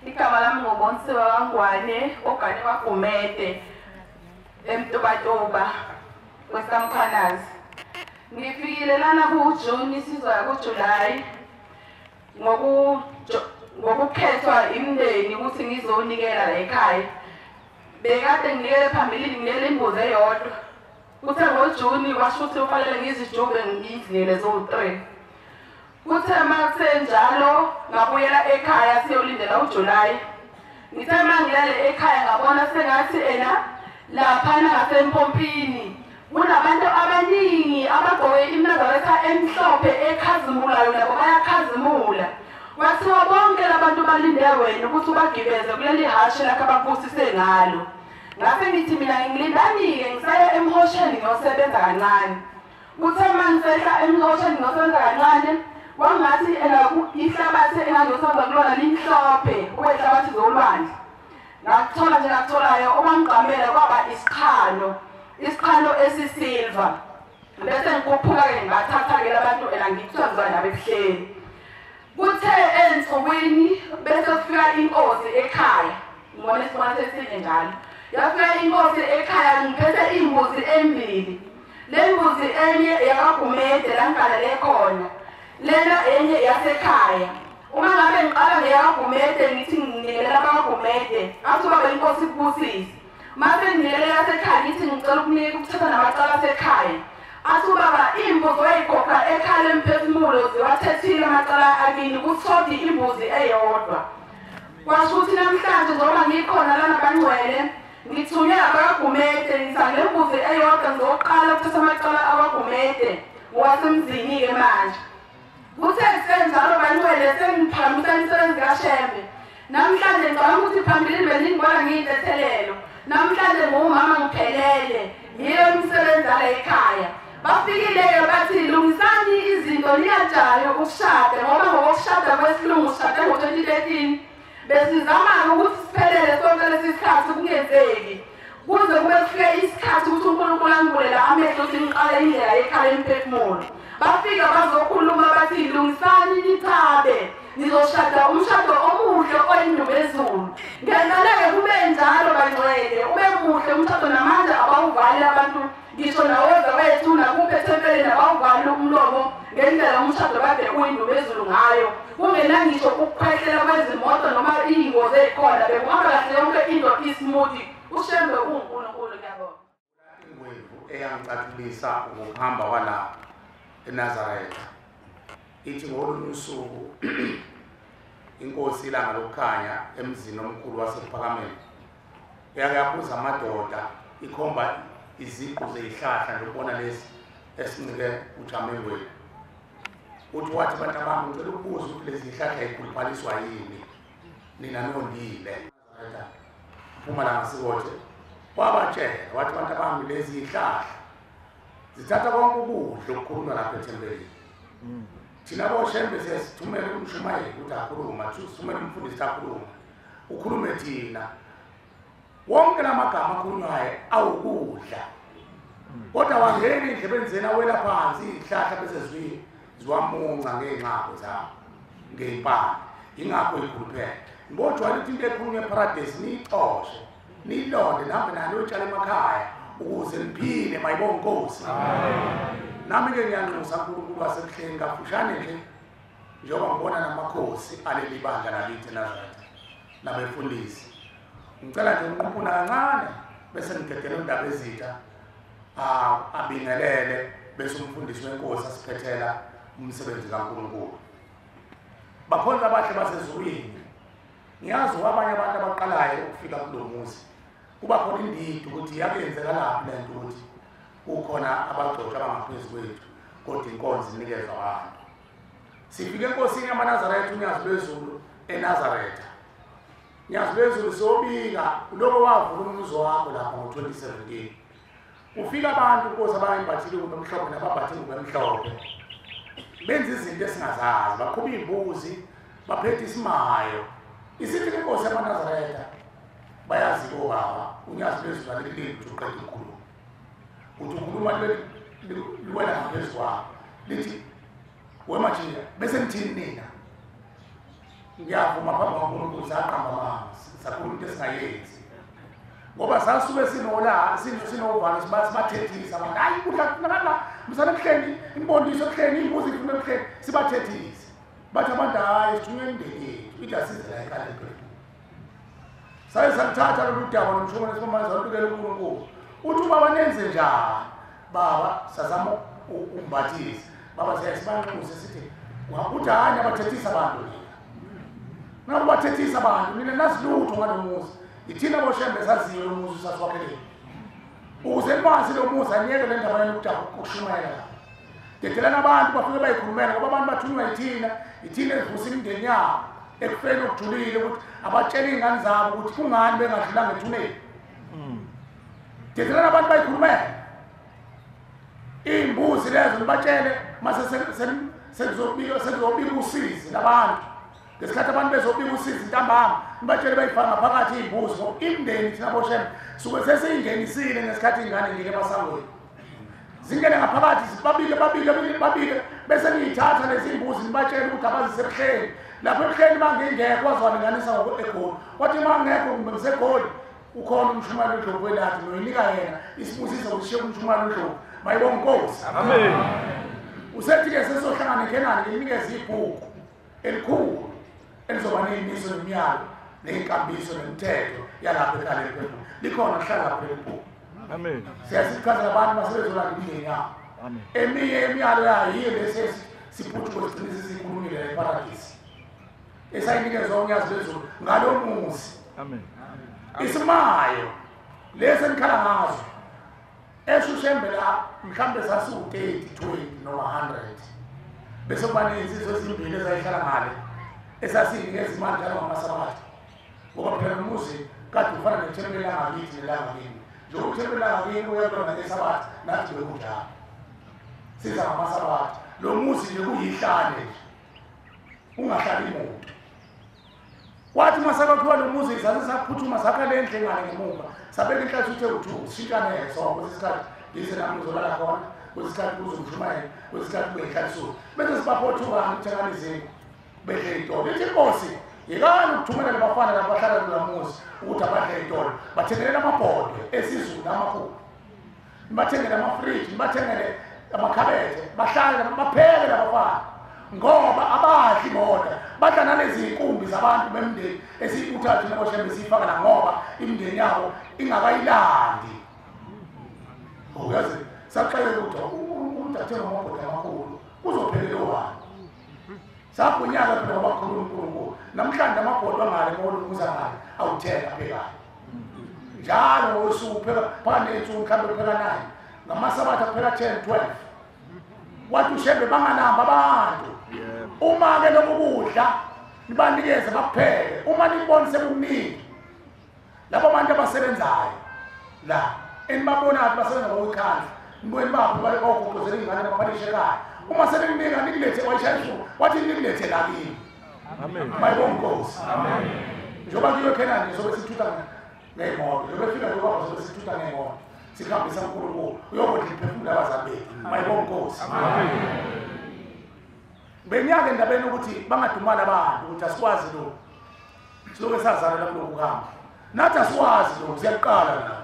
Igama lami nguBonsiwe kaNgwane, ogane kwaGumede eMtubatuba kwesaMkhwanazi. Ngifikile lana kuJuni sizoya kuJulayi ngokukhethwa imndeni ukuthi ngizonikela la ekhaya. Bekade nginikele phambilini nginikele imbuzi eyodwa. Kuthe ngoJuni kwasho ukuthi kufanele ngizijube ngidlile zo3. Kuthe makusenjalo ngabuyela ekhaya siyolindela uJulayi. Ngithe mangilele ekhaya ngabona sengathi ena laphana ngasempompini kunabantu abaningi abagqoke iMnazaretha emhlophe ekhazimulayo, nabo bayakhazimula. Kwathiwa bonke labantu balinde wena ukuthi ubagibeze kuleli hashi lakhe abakubusise ngalo. Ngase ngithi mina ngilindani-ke ngisaya emhosheni ngiyosebenza kancane. Kuthe mangisehla emhosheni ngiyosebenza kancane, kwangathi ihlabathi engangiyosebenza kulona limhlophe okwehlabathi zolwandle. Ngakuthola nje ngakutholayo okwangigqamela kwaba isiqhalo, isiqhalo esisilva. Bese ngikhuphuka-ke ngathatha-ke labantu ela ngikuthiwa ngizoya nabo ebuhleni. Kuthe ensukwini bese kufika inkosi ekhaya, ngibona isibona sesinye njalo. Yafika inkosi ekhaya ngiphethe imbuzi embili. Le mbuzi enye eyakwaGumede la ngigalele khona, lena enye yasekhaya. Uma ngabe ngiqala ngeyakwaGumede ngithi nginikelela abakwaGumede, athi ubaba inkosi ikubusise. Mase nginikelela yasekhaya ngithi ngicela ukunika ukuthatha namacala asekhaya. Athi ubaba imbuzi wayikhokha ekhaya lemphefumulo ziwathethile amacala akini, kuthodi imbuzi eyodwa. Kwasho ukuthi namhlanje njengoba ngikhona lana bangcwele, ngithunywe abakwaGumede, ngithi le mbuzi eyodwa ngizoqala ukuthatha amacala akwaGumede ngowasemzini-ke manje. Kuthe kusenjalo bangcwele sengiphakamisa imisebenzi kaShembe. Namhlanje ngicabanga ukuthi phambilini beningibona ngiyintethelelo, namhlanje nguwumama ngiphelele, yiyo imisebenzi yala ekhaya. Bafikile-ke bathi lungisani izinto niyajahe ukushada, ngoba ngokokushada kwesilungu sishade ngo-2013. Besizama-ke ukuthi siphelele sonke lesi sikhathi kungenzeki, kuze kube kufike isikhathi ukuthi uNkulunkulu angivulela amehlo ukuthi ngiqale indlela yekhaya lemphefumulo. Bafika bazokhuluma bathi lungisani nithabe, nizoshada umshado omuhle oyindumezulu. Ngempela-ke kube njalo bangcwele, ube muhle umshado namanje abawuvali abantu, ngisho nawoza wethu nakuphi ethempelini abawuvali umlomo ngendlela umshado kade uyindumezulu ngayo. Kungenangisho ukukhwehlela kwezimoto noma iy'ngozi ey'khona, bekuhamba kahle yonke into ismooth. UShembe uwuNkulunkulu, ngiyabonga. Ingwevu eyangicathulisa ngokuhamba kwala eNazaretha ithi ngolunye usuku inkosi ilanga lokukhanya emzini omkhulu waseKuphakameni yake yabuza amadoda, ikhomba iziqu zeyihlahla nokubona lesi esincike uJamengweni. Uthi wathi bantu bami ngicela ukubuza ukuthi lezi zihlahla ikhuluphaliswa yini nina nondile. Mpumalanga Sikothe wabatshela wathi bantu bami lezi zihlahla zithatha konke ukudla okukhulunywa lapha ethempelini. Thina boshembe siyasithumela umshumayeli ukuthi akhuluma, sithumele umfundisi akhuluma, ukhulume thina. Wonke lamagama akhulunywayo awukudla, kodwa wangena endlebeni zenu awela phansi izihlahla bese ziwamunca ngey'nxabo zabo ngey'mpande, ingakho ikhuluphele. Ngibojwayele ukuthi into ekhulunywa eparadesi niyixoshe, niyilonde, nihambe nayo niyoyitshala emakhaya ukuze niphile. Mayibonge Nkosi. Nami-ke ngiyanxusa uNkulunkulu wasebuhleni kafushane nje, njengoba ngibona namakhosi aleli bandla lakithi eNazaretha nabefundisi, ngicela nje ngiquphuna kancane bese ngidedela undaba ezitha abingelele bese umfundisi wenkosi asiphethela umsebenzi kaNkulunkulu. Bakhonza abahle basezulwini. Ngiyazi abanye abantu abaqalayo ukufika kulo muzi kuba khona indidi ukuthi yakenzeka laphi le nto, ukuthi kukhona abagcotshwa abangaphezu kwethu kodwa inkonzo inikezwa abantu. Sifike enkosini yamaNazaretha uNyazi lwezulu eNazaretha. Nyazi lwezulu siyobika uloko wavula umuzi wakho lapha ngo-2017. Ufika abantu inkosi abayimbathile ingubo emhlophe nababhathe ingubo emhlophe, benza izinto esingazazi, baqhuba iy'mbuzi, baphethe isimayo. Isithi inkosi yamaNazaretha bayazi obaba uNyazi lwezulu alilindi ukuthi uqede ukukhuluma, uthi ukhuluma liwela ngaphezu kwakho lithi wemajiya bese nithini nina. Ngiyavuma phambi kwaNkulunkulu saqamba amanga, sakhuluma into esingayenzi, ngoba sasuke sinovalo sibathethisa abantu. Hayi kudla kufunakala msana ebuhleni, imbondiso ebuhleni, iy'mbuzi ifuna ebuhleni, sibathethise. Bathi abantu hhayi sithunywe emndeni yethu, ithi asize la ekhaya ephela. Saye sathatha lolu daba nomshomane sibamane salubikela uNkulunkulu. Uthi ubaba nenze njani? Baba sazama ukumbathisa. Baba siyaye sibanxuse sithi uthi hhayi nabathethisa abantu nina. Nakubathethisa abantu nina nazi lutho ngalo muzi. Ithina boshembe saziyo lo muzi usasiwakheleni. Ukuze nibazi lo muzi aniyeke le ndaba yokushumayela lapha. Dedelana abantu bafike bayikhulumela ngoba abantu bathunywa yithina, ithina ezivusa imindeni yabo ekufeni okujulile ukuthi abatshele iy'ngane zabo ukuthi kungani bengadlulanga ethuneni. Dedelana abantu bayikhulumela. Iy'mbuzi lezo nibatshele mase sekuzobika usizi labantu. Ngesikhathi abantu bezobika usizi ntambama nibatshele bayifaka ngaphakathi iy'mbuzi ngoba imindeni thina boshembe suke sesiyingenisile ngesikhathi iy'ngane ngike emasangweni. Zingene ngaphakathi babike babike babike bese niyithatha lezi mbuzi nibatshele ukuthi abazisebuhleni. Lapho ebuhleni mangingekho waziwalinganisa eGoli. Wathi mangekho ngiseGoli ukhona umshumayeli uNdlovu welathi noyinika yena isibusiso ushiye umshumayeli uNdlovu. Mayibonge Nkosi. Amen. Usethi-ke sesohlangana ngenani nginikeze ibhuku elikhulu elizoba ney'miso nemiyalo ney'nkambiso nemithetho yalapho ekhaya lephefumulo. Likhona lihlala lapho leli bhuku. Amen. Siyasichazela abantu masebezolanda imindeni yabo. Amen. Eminye imiyalo yayo yiyo lesi siphuthuko sigcine sisikhulumile eparadisi esayinikezwa uNyazi lwezulu ngalo muzi. Amen. Isimayo lesi enikhala ngazo eshushembe la mhlambe sasiwu-30, 20 noma 100 bese kuba nezinsizwa ezimbili ezayihlala ngale esasiyinikeza imali njalo ngamasabatha, ngoba phela nomuzi kade ufana nethempeli langakithi nelangakini. Njengoba ithempeli langakini uyalona ngesabatha, nathi bekunjalo siza ngamasabatha. Lo muzi nje kuyihlane nje, ungahlali muntu. Kwathi masakakhiwa lo muzi sase saphuthuma sakha le ndlu engane ngemuva, sabeka inhlansi uthe uthi ushintshaneke sonke. Kwesinye isikhathi ngize nami ngizolala khona, kwesinye isikhathi kuze umshumayeli, kwesinye isikhathi kube inhlansi. Bese sibaphothukana ukuthengana izinkwa bedle iy'tolo. Ithi inkosi yekani ukuthumela labafana laba bahlala kulo muzi ukuthi abadle iy'tolo, bathengelele amabhodwe esiZulu amakhulu, nibathengele amafriji, nibathengele amakhabethe, bahlale bapheke labafana ngoba abadli bodwa, badla nalezi iy'nkumbi zabantu bemndeni esiyibuthathu naboshembe siyifaka la ngoba imindeni yabo ingakayilandi. Uyazi saxelele ukuthi umuntu athenga amabhodwe amakhulu kuzophelela obani. Saphunyaka phela ngoba kukhuluma uNkulunkulu. Namhlanje amabhodwe angale ngolunguza ngale awuthenga phekayo njalo ngosuku upheka phakathi ney'nsuku mhlawumbe upheka 9 ngamasabatha kupheka 10, 12. Wathi uShembe bangalamba abantu. Uma ke lokhu kudla nibanikeze bakupheke, uma nibone sekukuningi labo bantu abasebenzayo la enibabonayo basebenza ngokukhandla, nibone baphi bayogoqozela ingane baphalishe ekhaya. Uma sebekunika nikulethe, wayishaya isifuba wathi nikulethe la kimi. Amen. Mayibonge Nkosi. Amen. Njengoba kuyo eKhenani sobe sithutha ngey'moto, njengoba efika nje ubaba sobe sithutha ngey'moto, sihambisa uNkulunkulu uyokondla imiphefumulo yabazali bethu. Mayibonge Nkosi. Amen. Bengiya-ke endabeni ukuthi bangadumali abantu ukuthi asikwazi lokhu, siloke sazalwa kulokhu kuhamba. Nathi asikwazi lokhu, siyaqala nathi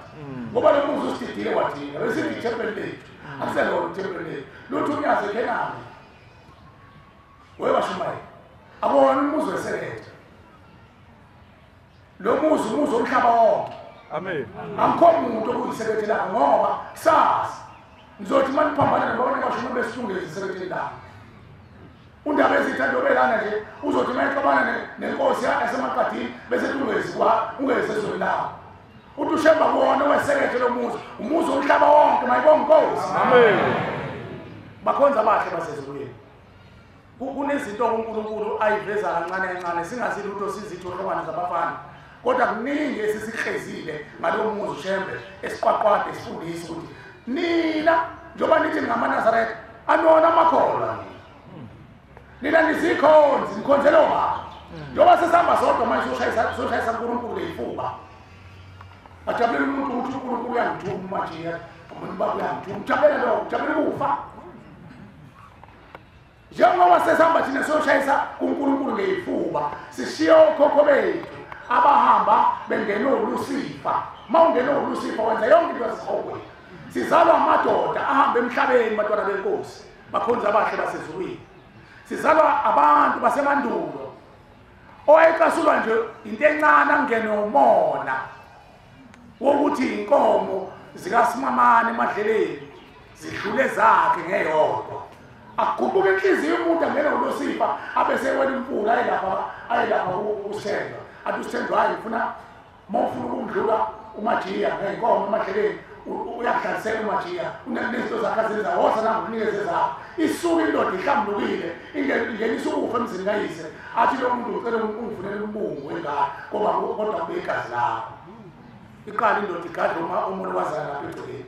ngoba lo muzi usididile kwathina, besithi ithempeli lethu akuselona ithempeli lethu, lutho uNyazi eKhenani webashumayela akona umuzi wesekethe lo muzi, umuzi womhlaba wonke. Amen. Angikho muntu okuyisekethe lakho ngoba kusasa ngizothi uma niphambana nabanye abashumayeli besithungezi isekethe lakho. Undaba ezithanda obelana nje uzothi uma exabana nenkosi yasemaqadini bese ungezi kwa ungezi ezweni lakho. Uthi uShemba kuwona wesekethe lo muzi, umuzi womhlaba wonke. Mayibonge Nkosi. Amen. Bakhonza abahle basezulwini. Kunezinto uNkulunkulu ayiveza kancane kancane, singazi lutho sizitho hlobana zabafana, kodwa kuningi esisihlezile ngalo muzi uShembe esiqwaqwade esifundisa ukuthi nina njengoba nithi ngamaNazaretha anona amakholwa nina nizikhonzi, nikhonzela obani? Njengoba sesihamba sodwa manje soshayisa uNkulunkulu ngeyifuba. Ajabulela umuntu ukuthi uNkulunkulu uyangithuma manje, umuntu baba uyangithuma, ujabulela lokho, ujabulela ukufa. Njengoba sesihamba thina soshayisa kuNkulunkulu ngeyifuba, sishiye okhokho bethu abahamba bengene uLusifa. Uma ungene uLusifa wenza yonke into yasihogweni. Sizalwa amadoda ahambe emhlabeni, bantwana benkosi, bakhonza abahle basezulwini. Sizalwa abantu basemandulo owayecasulwa nje into encane angene umona wokuthi inkomo zikaSimamane emadleleni zidlule zakhe ngeyodwa. Akuguquka inhliziyo umuntu angene uLusifa abe sewela imfula ayelapha uSithemba. Athi uSithemba hayi ngifuna uma ufuna ukundlula uMajiya ngey'nkomo emadleleni uyakudlalisela uMajiya, unezinto zakhe azenza woza nangokunikeze zakho. Isuke indoda ihlambulukile ingenisa ukufa emzini kayise, athi lo muntu ngicela ungifunele umbungu wengane ngoba kodwa kube igazi lakho. Iqala indoda igadle umolokazana lapha egcekeni,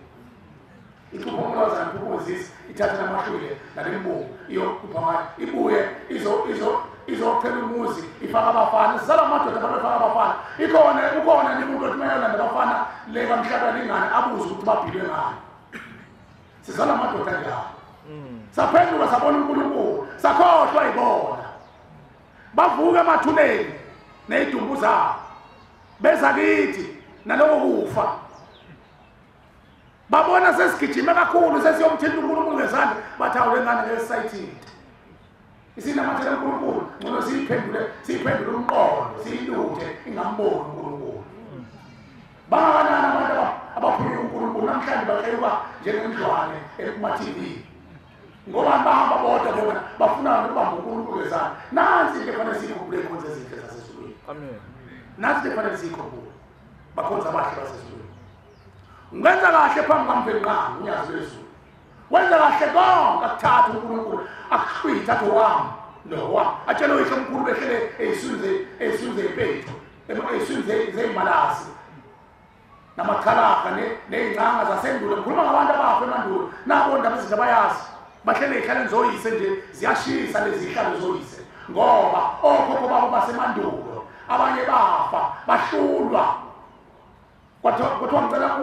icupha umolokazana iphuphume ithathe namahlwile nale mbungu iyokhupha ngayo, ibuye izochela umuzi ifaka abafana. Sizalwa amadoda ababefaka abafana. Ikhona ukhona umuntu othi mayolanda abafana le kamhlaba lingane abuze ukuthi babhilwe ngani. Sizalwa amadoda njalo. Saphenduka sabona uNkulunkulu, sakhohlwa yibona. Bavuka emathuneni ney'dumbu zabo beza kithi naloko kufa. Babona sesigijime kakhulu sesiyomthinta uNkulunkulu ngezandla, bathi awu le ngane ngeke sisayithinte, isinamathela uNkulunkulu, ngcono siyiphendule umqondo, siyiluthe ingamboni uNkulunkulu. Bangakanani abantu abaphulula uNkulunkulu namhlanje bahlekwa njengendlwane kuma-TV ngoba bahamba bodwa bona bafuna ukubamba uNkulunkulu ngezandla. Nansi into efanele siyikhumbule iy'nkonzo ezinhle zasezulwini. Amen. Nansi into efanele siyikhumbule, bakhonza abahle basezulwini. Ungenza kahle phambi kaMvelinqangi uNyazi lwezulu, wenza kahle konke akuthatha uNkulunkulu akuhlwithe athi wami lo wami, atshele uyihlo omkhulu behlele ey'swini zey'mpethu, ey'swini zey'malasi namachalaha ney'ncanga zasendulo. Ngikhuluma ngabantu abafa emandulo, nabo ndaba ezinhle bayazi, bahlele ey'hlaleni zoyise nje, ziyashisa lezi iy'hlalo zoyise ngoba okhokho babo basemandulo abanye bafa bahlulwa. Kwathiwa ngicela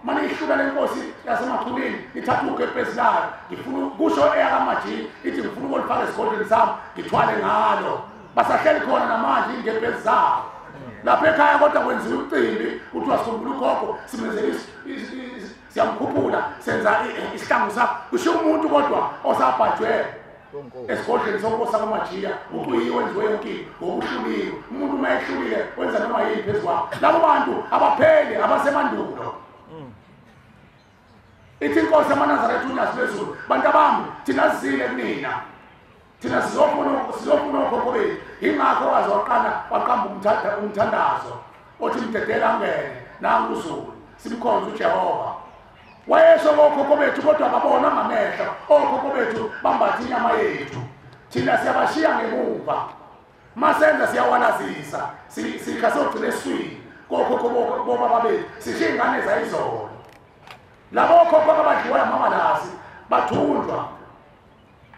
mane ihluka le nkosi yasemachulini ithathe ugebhezi layo, ngifuna kusho eyakaMajiya ithi ngifuna ukulifaka esigodlweni sami ngithwale ngalo. Basahleli khona namanje iy'ngebhezi zabo lapha ekhaya, kodwa kwenziwa umcimbi kuthiwa sikhumbula ugogo, simenzele siyamkhuphula, senza isihlangu sakho. Kushiya umuntu kodwa osabhajwe esigodlweni sonkosi sakwaMajiya, ucwiyiwe wenziwe yonke into ngoba uhluliwe. Umuntu uma ehlulile wenza noma yini phezu kwakho. Labo bantu abapheli abasemandulo. Ithi inkosi yamaNazaretha uNyazi lwezulu, bantu abami thina sizile kunina, thina sizofuna okhokho bethu. Yingakho waze waqamba umthandazo othi mdedela angene nangu uZulu simkhonze uJehova. Wayesho kokhokho bethu kodwa babona ngamehlo. Okhokho bethu bambatha inyama yethu. Thina siyabashiya ngemuva. Masenza siyawalazisa. Sikha sogcina eswini kokhokho bobaba bethu. Sishiya ingane zayizolo. Labo khokho abadliwa amamalasi bathunjwa.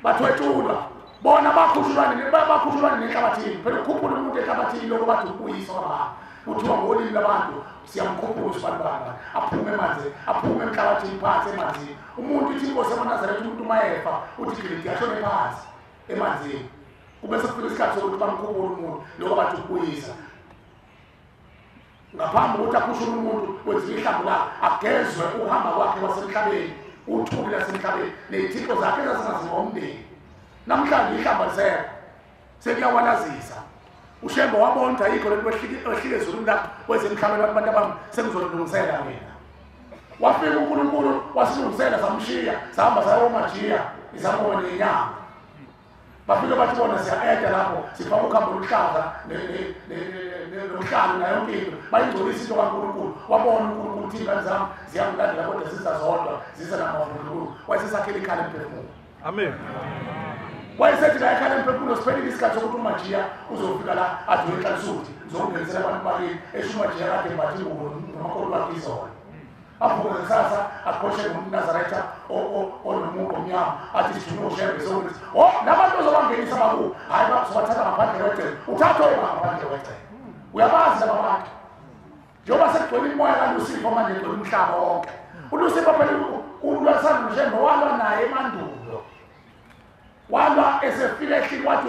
Bathwetshulwa. Bona bakhushulwa nenhlabathini. Phela ukukhuphula umuntu enhlabathini lokho bathi ukubuyiswa kwabantu. Kuthiwa ngolimi labantu siyamkhuphula usibanibani aphume emanzini, aphume emhlabathini phansi emanzini. Umuntu ithi inkosi yamaNazaretha umuntu mayefa uthi gilidi ashone phansi emanzini. Kube sekufika isikhathi sokuthi bamkhuphule umuntu lokho bathi ukubuyisa. Ngaphambi kokuthi akhushule umuntu kwenziwa ihlambu lakhe agezwe ukuhamba kwakhe kwasemhlabeni, uthuli lasemhlabeni ney'thixo zakhe ezazingaziwa umndeni. Namhlanje ihlamba lisekho sekuyawalazisa. uShembe wabona ukuthi ayikho lento ehlike ezulwini lapho kwezemhlabeni abantu abami sengizolungisela mina. Wafika uNkulunkulu wasilungisela samshiya sahamba sayomajiya izangoma nenyanga. Bafike bathi bona siya-eda lapho sifaka ukhambo oluhlaza nomhlalo nayo yonke into bayingcolisa into kaNkulunkulu. Wabona uNkulunkulu ukuthi iy'ngane zami ziyangilandela kodwa ziza zodwa ziza namavundululu. Wayesesakhela ikhala emphefumulo. Amen. Wayesethi la ekhala emphefumulo siphelile isikhathi sokuthi uMajiya uzofika la athi uyenhlansuthi zokungenisela abantu bakini esho uMajiya kade embathe ingubo nomakhono wakhe izolo. Avuke ngesasa aqoshe ngumNazaretha onomuntu omnyama athi sifuna uShembe sokuthi oh labantu ozobangenisa bakubo hayi bazobathatha ngaphandle kwegceke uthathwe ngaphandle kwegceke. Uyabazi laba bantu njengoba sekugcwele imoya kaLusifa manje egcwele umhlaba wonke. uLusifa phela ulwasana noShembe walwa naye emandulo. Walwa esefika ehlini wathi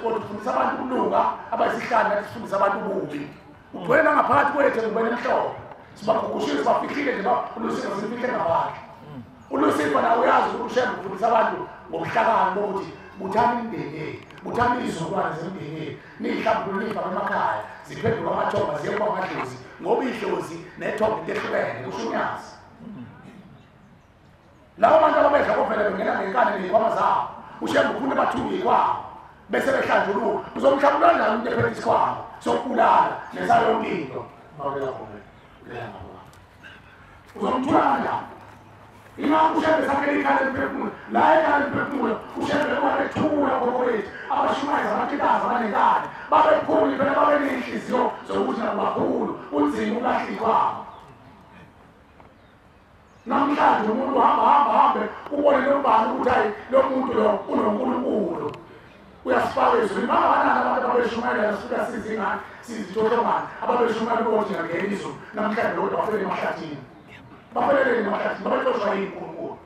ufundisa abantu ukulunga abayisihlanu nathi sifundisa abantu ububi. Ugcwele nangaphakathi kwethu engubeni emhlophe. Sibagugushile sibafihlile nje uLusifa sifihle ngaphandle. uLusifa nawe uyazi ukuthi uShembe ufundisa abantu ngobuhlakani bokuthi buthani imindeni yenu, buthani izizukulwane zemindeni yenu, niyihlambulule niyifake emakhaya ziphenduke amathonga ziye kwamadlozi ngoba idlozi nethonga into ehlukene kusho uNyazi. Labo bantu ababedla kovele bengena ngenkani ney'khwama zabo. uShembe ufuna bathunge iy'khwama bese behlanjuluka. Uzomhlambulula kanjani umuntu ephethe isikhwama sokubulala nesayo yonke into? Uzomthula kanjani? Ingakho uShembe sakhela ikhala emphefumulo. La ekhala emphefumulo uShembe wabethula okhokho bethu abashumayeza amatshikazi abanenkani babephumi phela babeney'nhliziyo zokuthi nabakhulu kunzima ukulahla iy'khwama. Namhlanje umuntu uhamba hamba hambe ubone nobani ukuthi hayi lo muntu lo unoNkulunkulu uyasifaka ezulwini. Bangabanani abantu ababeshumayela sifika sizingane sizithothomane ababeshumayela ukuthi ngangena izulu namhlanje kodwa bafele emahlathini. Bafeleleni emahlathini babexoshwa yini uNkulunkulu?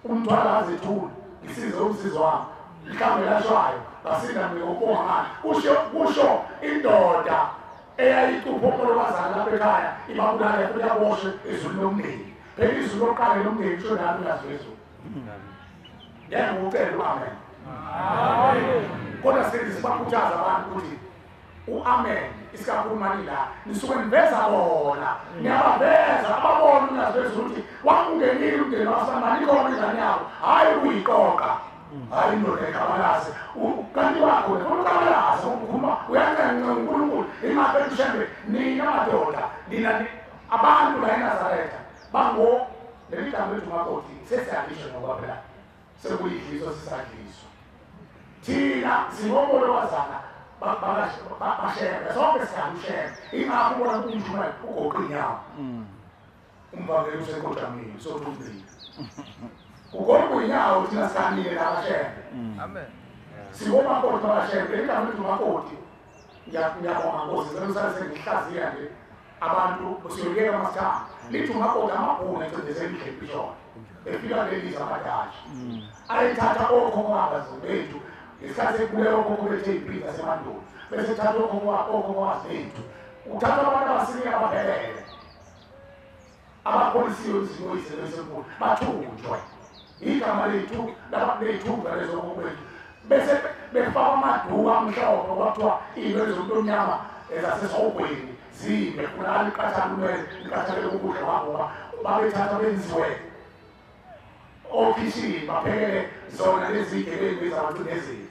Umthwalo azethule ngisize umsizi wami mhlawumbe lashwayo ngasinda mina ngokubonga ngani. Kusho indoda eyayicupha omolokazana lapha ekhaya ibabulala futhi aboshwe ezulwini lomndeni. Phela izulu lokuqala lomndeni kusho nami uyazi wezulu. Ngeke ngikucele u-amen. Kodwa sibakhuthaza abantu ukuthi u-amen isikakhulumani la nisuke niveza bona niyabaveza ababona uNyazi lwezulu ukuthi wakungenile umndeni wasemani ikhona ingane yabo hhayi ukuyiqoqa hhayi indoda eqabalaze kanti wakho uqabalaze ukhuluma uyancenga uNkulunkulu. Ingakho uShembe nina madoda nina abantu la eNazaretha bango leli gama lethu makoti sesiyalisho ngoba phela sekuyidliso sisadliswa. Thina singomolokazana bashembe sonke siyalushembe. Ingakho ubona umshumayeli ugoqa inyawo umvangeli usenkojamile sokuthumile ugoqa inyawo thina sikanile nabashembe. Amen. Singomakoti babashembe. Leli gama lethu makoti ngiyabonga Nkosi ngicela sengihlaziya nje abantu siyoliyeka masithanda lithi umakoti amabhunu ecindezela indlela efika leli zamadashi ayithatha okhokho bethu ngesikhathi ekubulewa okhokho bethu ey'mpini zasemandulo bese ethatha okhokho bethu uthatha abantu abasinika abaphelele abakholisiwe emzini oyisenkulu bathunjwe igama lethu ley'thunjwa lezo okhokho bethu bese befaka amaduku amhlophe kwathiwa iy'nwele zomuntu omnyama ezasesihogweni zimbe funakala liqatha lunwele liqathalele ukudla kwabo babethatha benziwe okhishini baphekele zona lezi gebengu ezabacindezeli.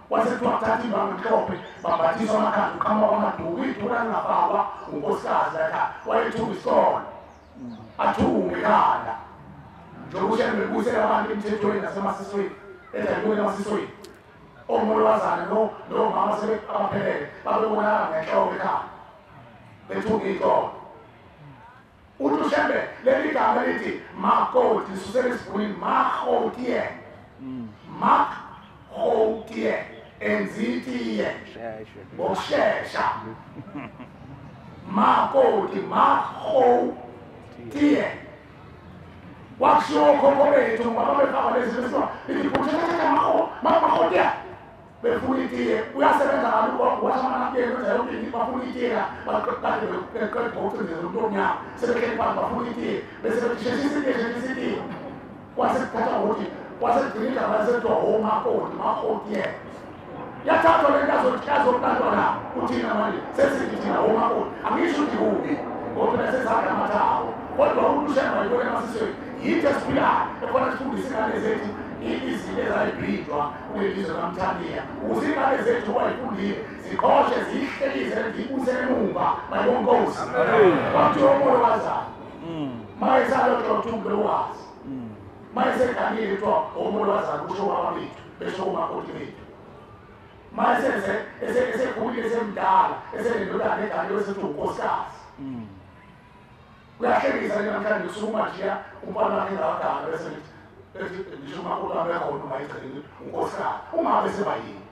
Kwase kuthiwa kuthatha imbangi emhlophe bambathiswa amakhanda uqhamuka kwamaduku iduku lalingafakwa unkosikazi lakha wayethuka isikole. Athunge ekhanda. Njengoba uShembe ebuyisela abantu emthethweni nasemasisweni, endaweni yamasisweni. Omolwazana nomama sebabaphelele babebonakala ngenhloko ekhanda. Bethunga iy'tolo. Uthi uShembe leli gama lithi makoti lisusela esiBhunwini magotie. Magotie enzitiye ngokushesha. Makoti magotie. Wakushiwo okhokho bethu ngoba babefaka lezi zinto lithi magotie. Befuna itiye uyasebenza kabi wathi amanapeni wenza yonke into bafuna itiye la kade beqeda ngokucindezela umuntu omnyama sebehleli phansi bafuna itiye bese bethi sheshisa itiye sheshisa itiye kwase kuthathwa ngokuthi kwase kugcina igama sekuthiwa omakoti magotie. Yathathwa le nto yazokulandwa la kuthina manje sesithi thina omakoti. Angisho ukuthi kubi ngoba phela sesakha amathawo kodwa umuntu uShembe ayibona emasisweni yinto esiphilayo ekhona sifundise ingane zethu izinto ezayibhidwa kuleli zwe kaMthaniya ukuze ingane zethu kwayifundile ziqoshe ziyihlekise ziyibuyisele emuva mayibonkosi. Kwakuthiwa omolokazana mayesalotshwa kuthiwa umlokazi mayeseganile kuthiwa omolokazana kusho obaba bethu besho omakoti bethu. Mayeseze esekhulile esemdala esenendodana eganiwe sethi unkosikazi. Kuyahlekisa nje namhlanje usukuma nje umfana wakhe engakagani bese lithi ngisho umakoti wami ekhona uma egcinile unkosikazi ungabe seba yini.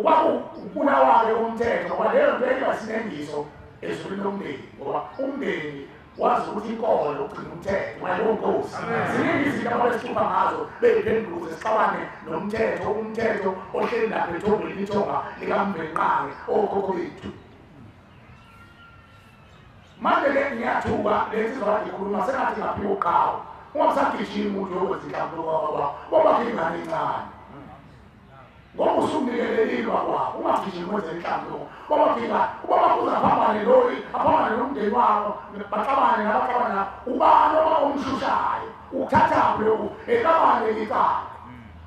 Kwakubulawa-ke umthetho ngoba leyo nto yayiba sinengiso ezulwini lomndeni ngoba umndeni wazi ukuthi inkolo ugcina umthetho ngaleyo nkosi. Ziningi izinto ababesihlupha ngazo beyiphenduze sixabane nomthetho, umthetho ohleli lapha ethombeni ithonga likaMvelinqangi okhokho bethu. Manje-ke ngiyathuka le nsizwa kade ikhuluma sengathi ingaphiwa uqhawe. Ungasagijimi umuntu uyokwenza inhlambuluko kwababa kwabakho ingane encane. Ngoba usumnikelelilwa kwabo ungagijimi wenze inhlambuluko. Kwabakho ingane ubaba uze aphambane loyi aphambane nomndeni wakho baxabane nabaxabana nabo ubani oba omshushayo ukuthathaphi lokhu exabane icala.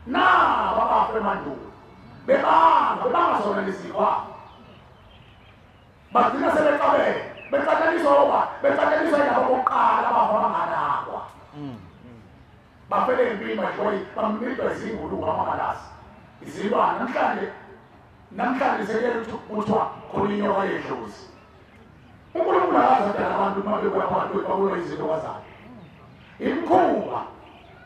Naba abafa emandulo bebanga zona lezikwa bagcina sebexabene bexatshaniswa oba bexatshaniswa yilabo bokuqala abafa banganakwa. Bafele empini manje bamnidwa izingulube amagalasi izilwane. Namhlanje sekele kuthiwa khona inyoka yedlozi. uNkulunkulu akaze adala abantu uma bebuya phakathi babona izinto kwazayo. Imikhuba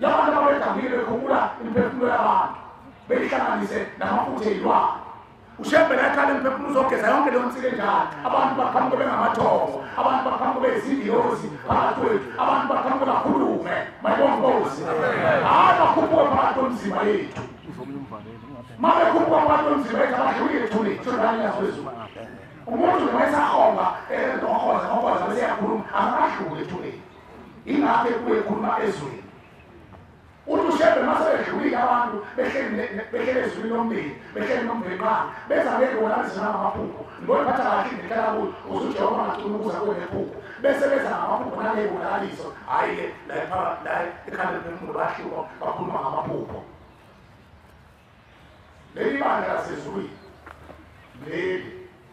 yabantu ababegangile bekhuphula imiphefumulo yabantu beyihlanganise namafutha ey'lwane. uShembe la ekhaya lemphefumulo uzogeza yonke leyo nsika enjalo. Abantu baqhamuke bengamathongo, abantu baqhamuke beyizingilosi phakathi kwethu, abantu baqhamuke bakhulume mayibonge inkosi. Hhayi bakhuphuke phakathi kwemizimba yethu. Ma bekhuphuka phakathi kwemizimba yethu abadlulile ethuneni shondanyazo lwezulu. Umuntu noma esahonga nohoza ngohoza bese eyakhuluma akakadluli ethuneni. Ingakho ebuye ekhuluma ezweni. Uthi uShembe mase bedlulile abantu behleli ezulwini lomndeni behleli noMvelinqangi beza ngey'bona bezina ngamaphupho ngoyiphatha kahle indihlala kuyo uze uJehova angacuni ukuza kuwe nephupho bese beza ngamaphupho nangey'bonakaliso. Hhayi-ke la ekhanda lemphefumulo bayahluka bakhuluma ngamaphupho. Leli bandla lasezulwini leli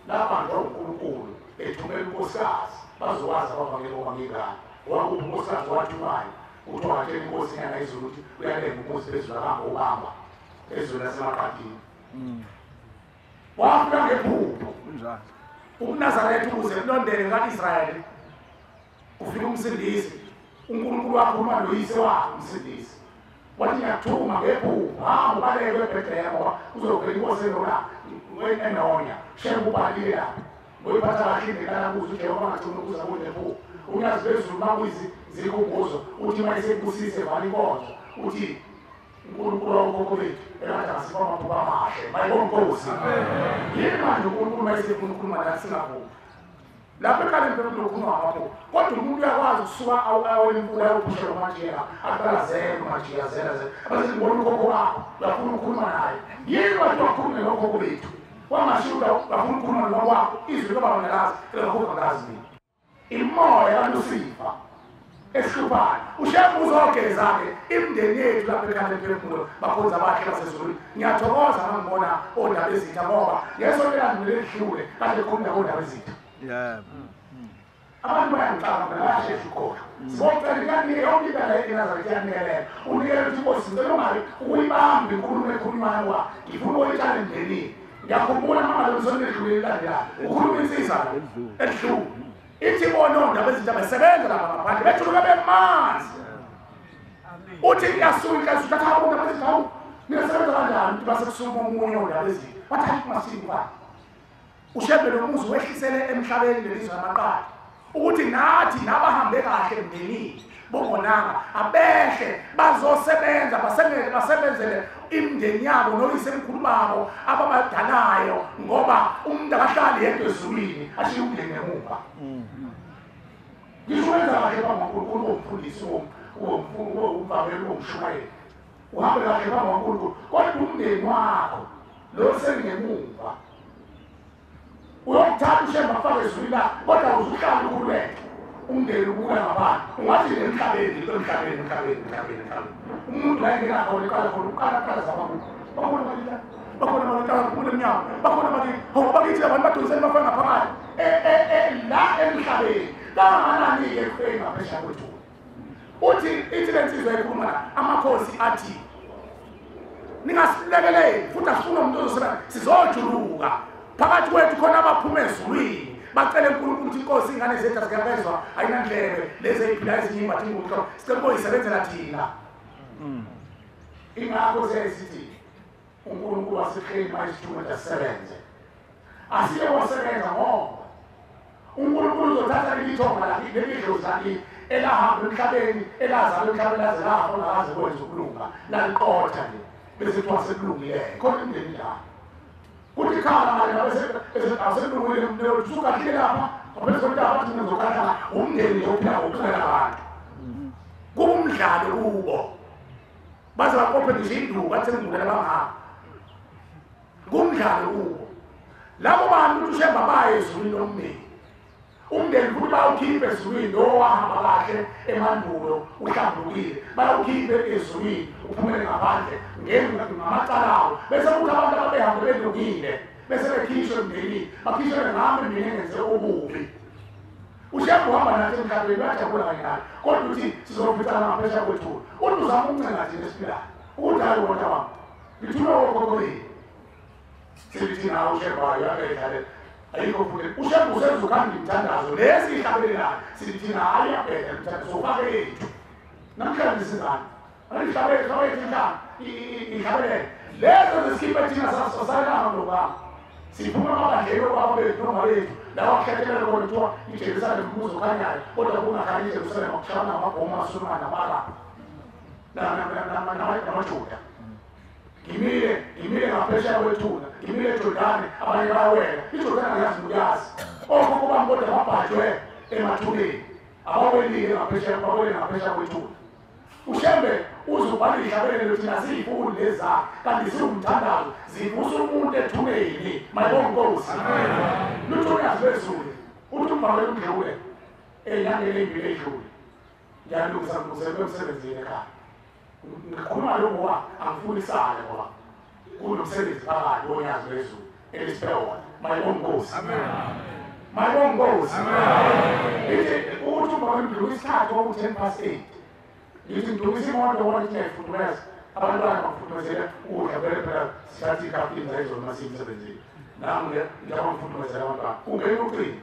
labanjwa uNkulunkulu ethumela unkosikazi bazowazi abavangeli ngoba ngingane wakuphi unkosikazi wathumayo kuthiwa watshela inkosi inyanga izulu ukuthi uyalenga umuzi phezulu akahamba ubamba ezweni lasemaqadini. Wafika ngephupho ubuNazaretha ukuze kulondele ka-Israyeli ufika umsindisi. uNkulunkulu wakhuluma noyise wakhe umsindisi wathi ngiyakuthuma ngephupho hamba ubaleke eBhethlehem ngoba uzogcina inkosi enonya. Shembe ubalile lapho ngoyiphatha kahle indlela kuze uJehova angagcini ukuza kunephupho. Unyazi lwezulu makuyizikhumbuzo uthi uma esekubusise vala inkonzo uthi uNkulunkulu wawokhokho bethu ekade angasipha amaphupho amahle mayibonge inkosi. Yini manje uNkulunkulu uma esefuna ukukhuluma nathi singavumi? Lapho ekhaya lemphefumulo ukhuluma ngamaphupho kodwa umuntu uyakwazi ukusuka awele imfula ayophushela umajiya aqalazele umajiya zela zela bese ngibona ukhokho wakho uyafuna ukukhuluma naye. Yini manje wakhulume nokhokho bethu wangasho ukuthi uyafuna ukukhuluma nobaba wakho izwi likababa ngalazi elikakhokho ngalazi mina. Imoya kaLusifa esihluphayo uShembe uzogeza-ke imindeni yethu lapha ekhaya lemphefumulo bakhonza abahle basezulwini. Ngiyathokoza uma ngibona ondaba ezitha ngoba ngesonto elandulele elidlule kade bekhuluma ngondaba ezitha. Abantu bayangixaka mina bayashesha ukukhohlwa. Sibocela kuyanike yonke into le eNazaretha iyanikelela. Unikele ukuthi Nkosi ngicela ungabe ukuyibamba inkulumo ekhulunywayo ngoba ngifuna ukuyitshala emndenini. Ngiyakhumbula mama lo sonto edlule elandelayo. Ukhuluma insizwa edlule. Ithi bona ondaba ezintsha besebenza lapha ngaphandle bejuluka bemanzi. Uthi iyasuka inhliziyo uthatha abantu abathi hawu niyasebenza kanjani ukuthi basekusuma omunye ondaba ezintsha. Bathi hayi masini bani. Ushembe lo muzi wehlisele emhlabeni lelizwe lamaqadi. Ukuthi nathi nabahambe kahle emndenini bongonanga abehle bazosebenza basebenzele imindeni yabo noyisemkhulu babo ababadalayo ngoba umuntu akahlali yedwa ezulwini ashiye umndeni emuva. Ngisho wenza kahle phambi kukaNkulunkulu umfundisi umvangeli umshumayeli uhambe kahle phambi kukaNkulunkulu kodwa umndeni wakho lo sengemuva uyokuthatha uShembe afake ezulwini la kodwa uzuhlala ukhululeke umndeni ubuka ngaphandle ungathi emhlabeni emhlabeni emhlabeni emhlabeni emhlabeni umuntu la engena khona iqala khona uqala qala zabakubo bakhona bakithi bakhona bakithi bakhona emnyango bakhona bakithi hawu bakithi abantu badonseni bafake ngaphakathi la emhlabeni kangakanani-ke ekufeni ngaphesheya kwethuna. Uthi ithi le nsizwa ekhuluma la amakhosi athi ningasilekeleli futhi asifuna umuntu ozosebenza sizojuluka phakathi kwethu khona abaphuma ezulwini bacele uNkulunkulu ukuthi inkosi ingane zethu azikabezwa ayinandlebe lezi eziphila ezinye imbathi inguqo sicela ukuyisebenzela thina. Ingakho sesithi uNkulunkulu wasikhema isithunywa asisebenze asiye wasebenza ngoba uNkulunkulu uzothatha leli thonga lakhe leli dlozi lakhe elahamba emhlabeni elazalwa emhlabeni laze lafa lakaze kwenza ukulunga laliqotha nje bese kuthiwa sekulungile khona imindeni njalo. Kuthi khala manje asekulungile umndeni usukahlile lapha ngaphezu kwentaba bathi mina ngizokahla umndeni nje uphila ngokucela abantu. Kuwumdlalo kubo baze baqophe ngisho induku bathi sengibulala bangaka. Kumdlalo kubo labo bantu ukuthi uShembe baye ezulwini lomndeni. Umndeni futhi bawukhiphe ezulwini lo wahamba kahle emandulo uhlambulukile bayawukhiphe ezulwini uphumele ngaphandle ngamacala awo bese kuthi abantu ababehambe belungile bese bekhishwe emndenini bakhishwe ngami mina ngenze okubi. uShembe uhamba nathi emhlabeni uyajabula kanye naye kodwa uthi sizoficana ngaphesheya kwethuna. Uthi uzama ukuncenga thina esiphilayo ukuthi hayi wona wami ngithume okhokho benu sithi nawe uShembe uyabedlalela ayikho futhi uShembe usenza ukhanda imithandazo lesi ihlabelelayo sithi thina hayi uyabheda imithandazo ufake yethu namhlanje sizani ihlabelele lezo zesikhiphe thina sasalanga nobaba siphuma amabandleni obaba bethu noma bethu lawa kuhlathelele khona kuthiwa iJerusalema umuzi okhanyayo kodwa kungakhanyi iJerusalema kushayana amabhomu amaSulumane nama-Arabhu namaJuda. Ngimile ngaphesheya kwethuna ngimile eJordani abanye bayawela iJordani angiyazi uyazi okhokho bami kodwa babhajwe emathuneni abawelile ngaphesheya bawele ngaphesheya kwethuna. uShembe uzobhala ihlabelelo thina siyifuni leza kanti siwumthandazo zivusa umuntu ethuneni mayibonga Nkosi. Lutho uyazi lwezulu uthi umbhalo udlule enyangeni eyimbili edlule ngiyalungisa ngilungiselwe emsebenzini ekhaya ngikhuluma lokhu ngoba angifuni isale ngoba kunomsebenzi phakathi wonyazi lwezulu elisiphe wona mayibonga Nkosi. Mayibonga Nkosi. Ithi uthi umbhalo udlule isikhathi kwaku-8:10 ngithi ngidumisa imoto ngoba ngithi ngiyayifudumeza abantwana bangifudumezela ukudla vele phela sithatha ikafini zayizolo uma siye emsebenzini nami njengoba ngifudumezela abantwana ungena ucingo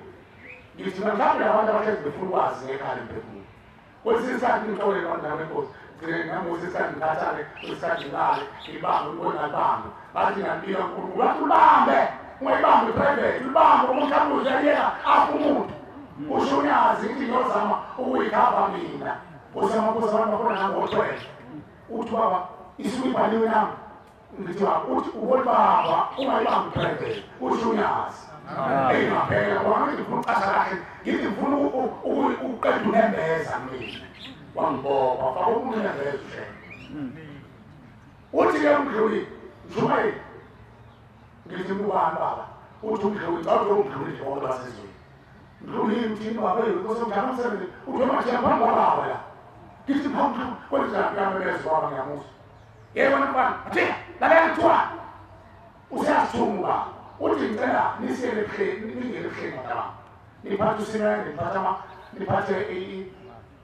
ngithi mina mhlawumbe abantu abahlezi befuna ukwazi ngekhaya lemphefumulo kwesinye isikhathi ngixolele abantwana benkosi gcine nami kwesinye isikhathi ngikhathale kwesinye isikhathi ngilale ngibambe ngibonalibambe bathi ngiyalibika uNkulunkulu bathi ulibambe ungayibambi private ulibambe uma mhlawumbe uziyayeka afa umuntu usho uyazi ngithi ngiyozama ukuyikhava mina Nkosi abantu bakhona nangothwele uthi baba isuke ibhaliwe nami ngithi baba uthi ubona baba ungayibambi private usho uyazi engaphela ngoba ngithi ngifuna ukucasha kahle ngithi ngifuna ukuqeda unembeza mina wangibopha faka umuntu unembeza uShembe. Uthi ke umdluli mshumayeli ngithi ngubani baba uthi umdluli ngawuthi umdluli nje bonke basezweni mdluli mthini baba inkosi mdala umsebenzi uthi manje phambi kwababa la ngithi phambi kwenza ngiyamemeza baba ngiyamuzwa yebo mfana athi lalela kuthiwa usiyasithuma uthi ngicela nisiyele ebuhleni ningene ebuhleni mntabami Niphathe usimende, niphathe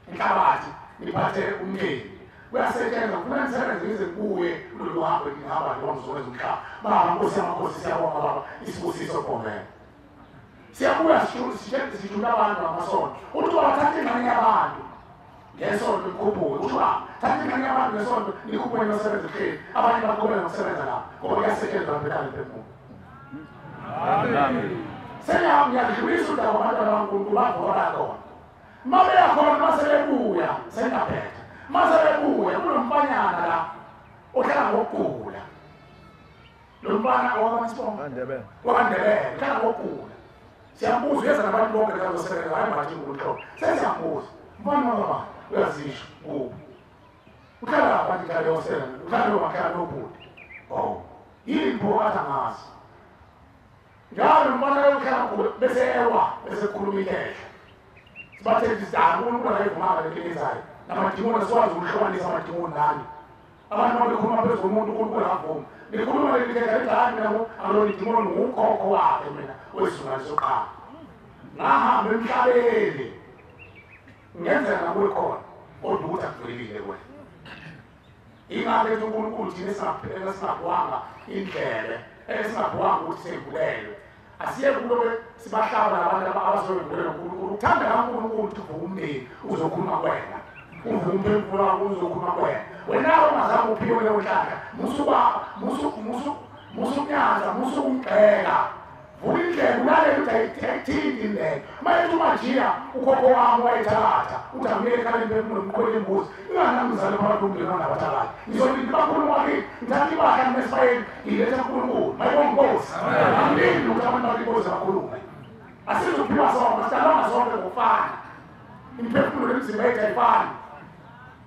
inhlabathi, niphathe umndeni. Kuyasetshenzwa, kufuna nisebenze ngize ngibuye kulolu hambo engihamba njengoba ngizokwenza umhlaba. Baba, Nkosi yamakhosi, siyabonga baba, isibusiso Bhomela. Siyabuya sijula abantu ngamasonto. Uthi wathatha ingxenye yabantu ngesonto nikhuphuke. Usho baba, thatha ingxenye yabantu ngesonto nikhuphuke niyosebenza ehleli. Abanye baqhubeke ngokusebenza lapha ngoba kuyasetshenzwa lapha ekhaya lomphefumulo. Amen. Sengiyadlulisa udaba abantwana baNkulunkulu bavora khona. Uma beya khona uma sebebuya sengiyaphetha. Uma sebebuya kunomfanyana la ohlala ngokugula. Lo mfana wakwaMasibongo? WakaNdebele, uhlala ngokugula. Siyambuza uyeza nabantu bonke la bazosebenza, hayi manje ngumhlobo. Sesiyambuza. Mfana wakabani? Uyazisho kubo. Uhlala lapha nje njalo yosebenza, uhlala nomakhaya nobhuti. Oh, yini pho athi angazi. Njalo umfana uhlala ngokugula bese ewa, bese kukhuluma ikhehla. Sibathe ukuthi uNkulunkulu akayivumanga le nto eyenzayo. Namadimoni asiwazi ukuhlukanisa amadimoni nani. Abantu babekhuluma phezu komuntu uNkulunkulu akavumi. Nikhuluma leli khehla lithi hayi mina angilona idimoni ngukhokho wakhe mina wesizukulwane sokuqala. Ngahamba emhlabeni. Ngenzeka nakuwe khona kodwa ukuthi akuvelile kuwena. Ingakho ethi uNkulunkulu thina esingaphiwanga indlebe, esingaphiwanga ukuthi sembulelwe. Asiye kulobe sibahlaba labantu abazoyembulelwa uNkulunkulu. Uthanda kaNkulunkulu ukuthi uvuke umndeni uzokhuluma kuwena. Uvuke umphefumulo wakho uzokhuluma kuwena. Wena ungazange uphiwe leyo nhlahla, musukunyaza, musukumgxeka. Vula indlebe ulalele ukuthi ayithinti indlebe. Uma ethi uMajiya ukhokho wami wayethakatha, uthi angiyeke ekhaya lomphefumulo ngikhwele imbuzi. Ingani ngizalwe phakathi komndeni wanabathakathi. Ngizolinda bakhuluma kimi, ngithatha ibahla nesibayeni ngiletha kuNkulunkulu. Mayibonge Nkosi. Angilindi ukuthi abantu bakithi bakhulume. Asizuphiwa sonke, sidalwanga sonke ngokufana. Imiphefumulo nemizimba yethu ayifani.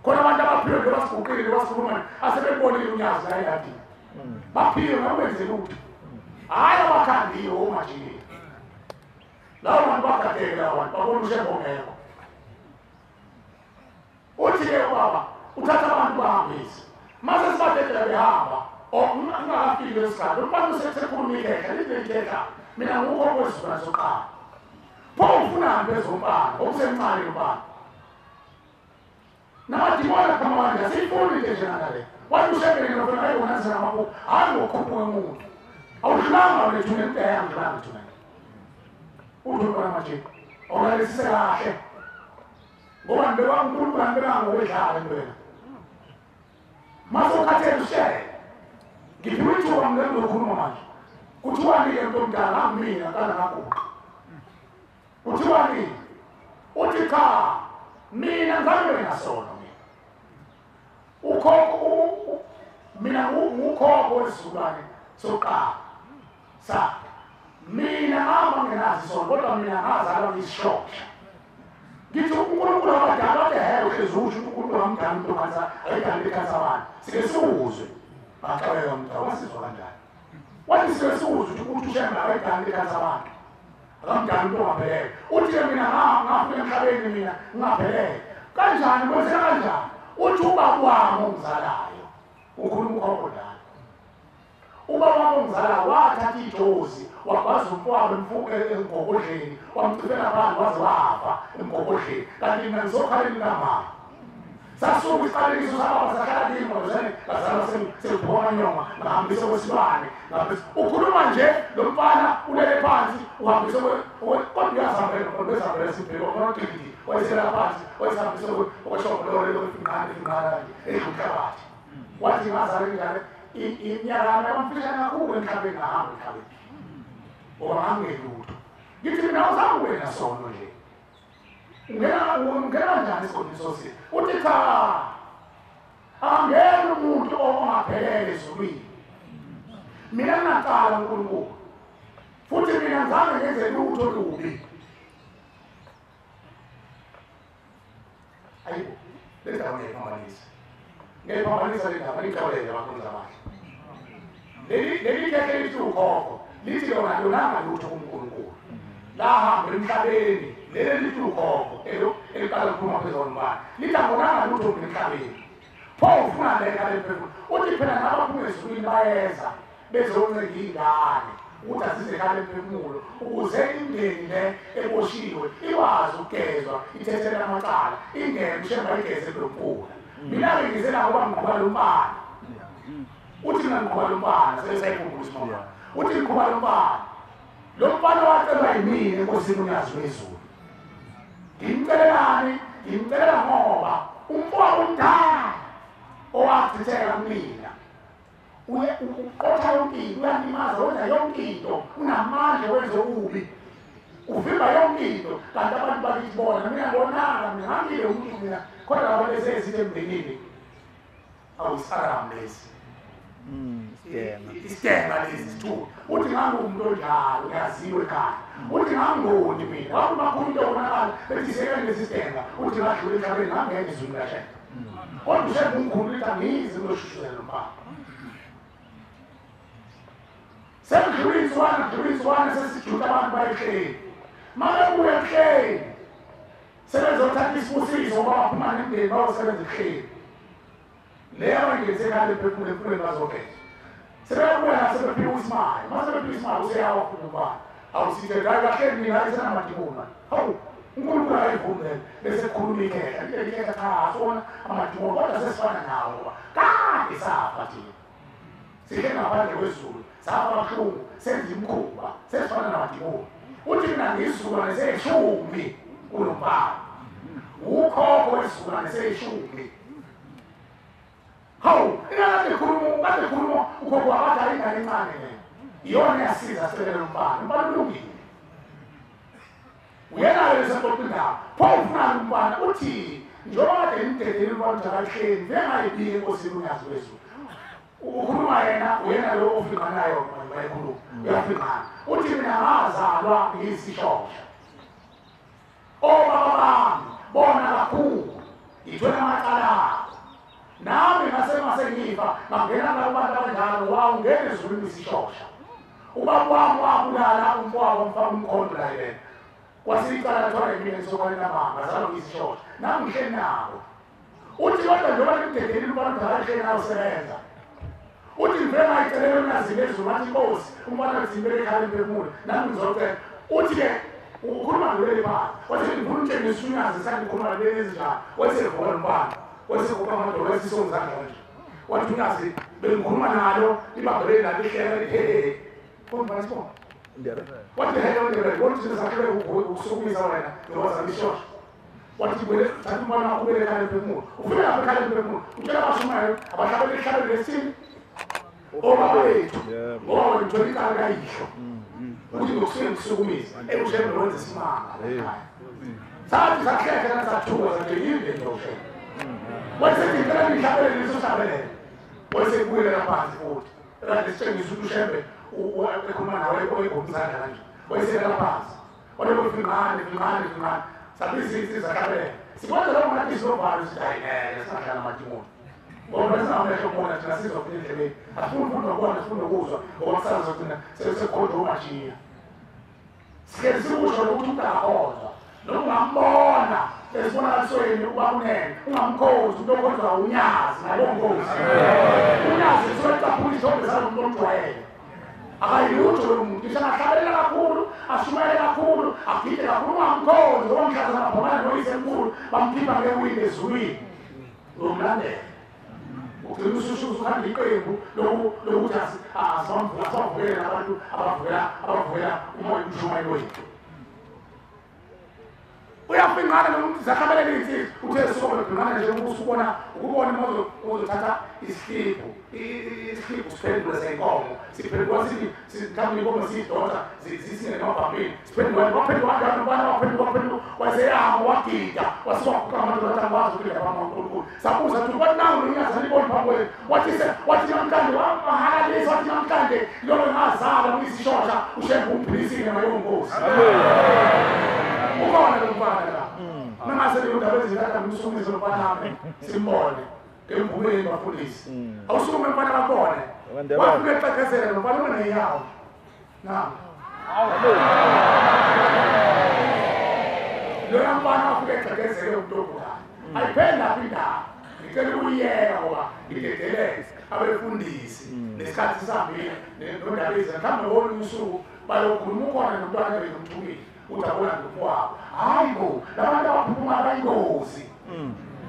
Khona abantu abaphiwe nje basiguqile basikhuluma asebebonile unyazi la eyadini. Baphiwe ngakwenze lutho. Hayi abakhandiwe oMajiya. Labo bantu bagadeke labo bantu babona uShembe ongekho. Uthi-ke ubaba uthatha abantu bahambise. Mase sibadedela behamba, ungakafiki leso sikhathi, umfana usekhuluma ikhehla, lithi leli khehla, mina ngukhokho wesizukulwane sokuqala. Pho ufunani phezu komfana, okusemncane lo mfana. Namadimoni aqhamuka kanje, asiyifuni into enjengale. Wathi uShembe mina ufuna ayibonanise namaphupho, hhayi ngokukhuphuka umuntu. Awudlulanga wena ethuneni, into eyangidlulanga ethuneni. Uthi umfana manje, awulalisise kahle. Ngoba ngibekwa uNkulunkulu angibekanga ngokwedlala wena. Mase ukhathele ushele. Ngiphiwe ithuba mina ngizokhuluma manje. Kuthiwani-ke mntu omdala ngangimina qala ngaguqa. Kuthiwani? Uthi cha, mina ngizange ngingasono mina. Ukhokho mina ngukhokho wesizukulwane sokuqala sakhe. Mina ngihamba ngingenazo isono kodwa mina ngazalwa ngisishosha. Ngithi uNkulunkulu abadala bathi hhe uhlezi usho ukuthi uNkulunkulu amdala umuntu okhansa ayidala ikhansa abantu. Sike siwuzwe. Baxakeka mdala wasizwa kanjani? Wathi sike siwuzwe ukuthi uShembe akayidala ikhansa abantu. Akamdala umuntu ongaphelele. Uthi mina ngafika emhlabeni mina ngingaphelele. Kanjani kwenzeka kanjani? Uthi ubaba wami ongizalayo. Ukhuluma ukhokho lana. Ubaba wami ongizalayo wathatha ijozi wagwaza umfowabo emgogodleni wamcifela phansi waze wafa emgogodleni. Kanti mina ngizokhaleni likamama. Sasuka isiqalekiso sababa sahlala kimi ngozane ngazalwa sengibhonga amanyonga ngahambisa kwesilwane. Ukhuluma nje lo mfana ulele phansi uhambise kodwa uyazihambela kodwa uyazihambela sibheke onotikiti wayesela phansi wayesihambise okweshongololo lokufinqana inqana kanje edla umhlabathi. Wathi ngazalwa njalo iminyaka yami yamfishane kakhulu emhlabeni ngahamba emhlabeni. Ngoba ngangingelutho. Ngithi mina awuzange ube nasono nje. Ungena kanjani esigodini sosini? Uthi cha, angena umuntu ongaphelele ezulwini. Mina nginacala uNkulunkulu. Futhi mina ngizange ngenze lutho olubi. Ayibo, le ndaba ngiyayiphambanisa. Ngiyayiphambanisa le ndaba, ningixolele bakhonzi abahle. Leli khehla lithi ukhokho, lithi lona lonanga lutho kuNkulunkulu. Lahamba emhlabeni, leli lithi ukhokho eliqala ukukhuluma phezu komfana. Lithi angonanga lutho mina emhlabeni. Pho ufuna le ekhaya lomphefumulo. Uthi phela nabaphuma ezulwini bayeza bezoncika iy'ngane ukuthi azize ekhaya lemphefumulo ukuze imindeni le eboshiwe ikwazi ukugezwa ithethele amacala ingene uShembe ayigeze kulompula. Mina-ke ngizela ngoba ngiqhuba lo mfana. Uthi mina ngiqhuba lo mfana sesayikhumbula isimama. Uthi ngiqhuba lo mfana. Lo mfana wacelwa yimina enkosini uNyazi lwezulu. Ngimcelelani? Ngimcelela ngoba umfowabo omdala owachitheka kumina uqotha yonke into, uyalimaza, wenza yonke into, unamandla wenze ubi, uvimba yonke into. Kanti abantu bakithi bona mina ngibonanga, mina ngangile umuntu mina kodwa abantu esesithi emndenini awusaramu lesi isidenga lesi sithuba. Uthi ngangumuntu onjalo ngiyaziwa ekhaya. Uthi ngangoni mina wathi makhulu into yonakala bethi isekele lesi sidenga. Uthi ngadlula emhlabeni ngangena ezulwini kaShembe. Kodwa uShembe umkhulu uthi angizi ngiloshushuzela lo mfana. Sekudlula inswana, kudlula inswana sesijuta abantu bayehleli. Mabebuya ebuhleni sebezothatha isibusiso ngoba baphuma nemndeni bayosebenza ebuhleni. Leyo abangenise ekhaya lemphefumulo emfuleni bazogeza. Sebebuya sebephiwa isimali, uma sebephiwa isimali useyawa futhi umfana. Awusithe hayi kahle mina hayi senamadimoni. Hawu uNkulunkulu akayivumi lento bese kukhuluma ikhehla. Leli khehla cha asona amadimoni kodwa sesifana nawo ngoba kade safa thina. Sihle ngaphandle kwezulu, safa kabuhlungu, senza imikhuba, sesifana namadimoni. Uthi mina ngiyisizukulwane seshumi kulo mfana. Ukhokho wesizukulwane seshumi. Hawu, ingane khuluma ukhokho wabathi hayi ingane encane le. Iyona eyasiza sicelele lo mfana, umfana ulungile. Uyena-ke leseqoqa indaba. Pho ufunani umfana? Uthi njengoba kade ngimdedele umfana ukuthi akahleli, ngeke ngayibiki enkosini uNyazi lwezulu. Ukhuluma yena, uyena lo ofinganayo mayekhuluma, uyafingana. Uthi mina ngazalwa ngiyisishosha. Obaba bami bona kakhulu, ngithwele amacala abo. Nami ngase ngifa ngangena nabantu abanjalo wawungena ezulwini isishosha. Ubaba wami wabulala umfowabo wamfaka umkhonto la yena. Kwasicala lathola yimina ngisokwane namanga ngazalwa ngiyisishosha. Nami ngihleli nabo. Uthi kodwa njengoba ngimdedelile umfana omdala ngihleli nawo sebenza. Uthi ngivele ngayicelela uNyazi lwezulu wathi inkosi umfana wethu ekhaya lemphefumulo nami ngizocela. Uthi-ke ukhuluma ngoleli bala wathi ngifuna umtshengisa uNyazi sangikhuluma naleli ezinjalo. Wathi evuka lo mfana wathi kuba amadolo wathi isongizandla kanje. Wathi uNyazi bengikhuluma nalo libambelele nalo lihleka lithi kodwa sibona. Wathi hele uNdebele wathi thina sahluleka ukusukumisa wena njengoba samisishosha. Wathi thatha umfana wakho ubele ekhaya lemphefumulo. Ufike lapha ekhaya lemphefumulo utshela abashumayo abahlabele ihlabele lesini obaba wethu ngoba wena uthola icala kayihlo. Uthi ngokusuke ngisukumisa ebushembe wenza isimanga ekhaya. Sathi sahlehla nasathuka sathi yini le nto uShembe. Wayesethi ngicela ngihlabelele leso hlabelele. Wayesebuyela phansi futhi. Kade sitshengisa ukuthi uShembe ekhuluma nawe oyigomzandla kanje. Wayesekela phansi. Walokhu fingane fingane fingane. Sabiza insizwa hlabelela. Sikwenza lokho ngathi sizovalo sithi hayi ngeke singadlala amadimoni. Ngoba singamehlo kubona thina sizofika endleleni. Asifuni futhi nokubona sifuna nokuzwa ngoba kusasa sogcina sekukhonjwa umashiya. Sike sikusho lokuthi umuntu akakhonzwa. Noma ungambona esibonakalisweni ukuba unene, ungamkhozi umuntu okhonzwa uNyazi nalowo nkosi. UNyazi usuke ecaphula isithombe salo muntu omjwayele. Akayilutho lo muntu, ngisho angahlabelela kakhulu, ashumayele kakhulu, agide kakhulu, ungamkhozi ngoba mhlazana baphambana noyisemkhulu bamkhipha ngewindi ezulwini. Uyomlandela. Ugcina usuhamba iqembu lokuthi asibavukele nabantu abavukela umoya umshumayelo wethu. Uyafingana nomuntu zahlabelela iy'nsizwa uthe sokole bhingana nje usubona ukubona uma uzothatha isihliphu isihliphu siphendule senkomo siphenduka sithi mhlawumbe inkomo siyidonsa zisingene emabhambini siphenduka waphenduka kanjani umfana waphenduka waphenduka waseyama wagida wasuka amadoda wathi angikwazi ukugida phambi kwaNkulunkulu. Sabuza ukuthi kwathi nangu uNyazi aliboni phambi kwethu. Wathi namhlanje wahalalisa wathi namhlanje lolo ngazalwa ngiyisishosha uShembe umphilisile mayonkosi. Ukhona lo mfana la. Mangase le ndaba ezithatha ngimsukumise lo mfana wami simbone emvumeni bafundisi. Awusukume mfana bakubone. Wafike exekezela lo mfana uneyawo. Na. Lo mfana wafike exekezele umuntu ogulayo. Ayipheli lapho indaba. Ngicela ukuyiyeka ngoba ngidedeleke abefundisi nesikhathi sihambile nondaba ezithatha mhlawumbe ngolunye usuku Bayokhuluma ukhona nomntwana ebengimthumile uthi akulanda umfowabo. Hayi bo, labantu abaphuphuma bayingozi.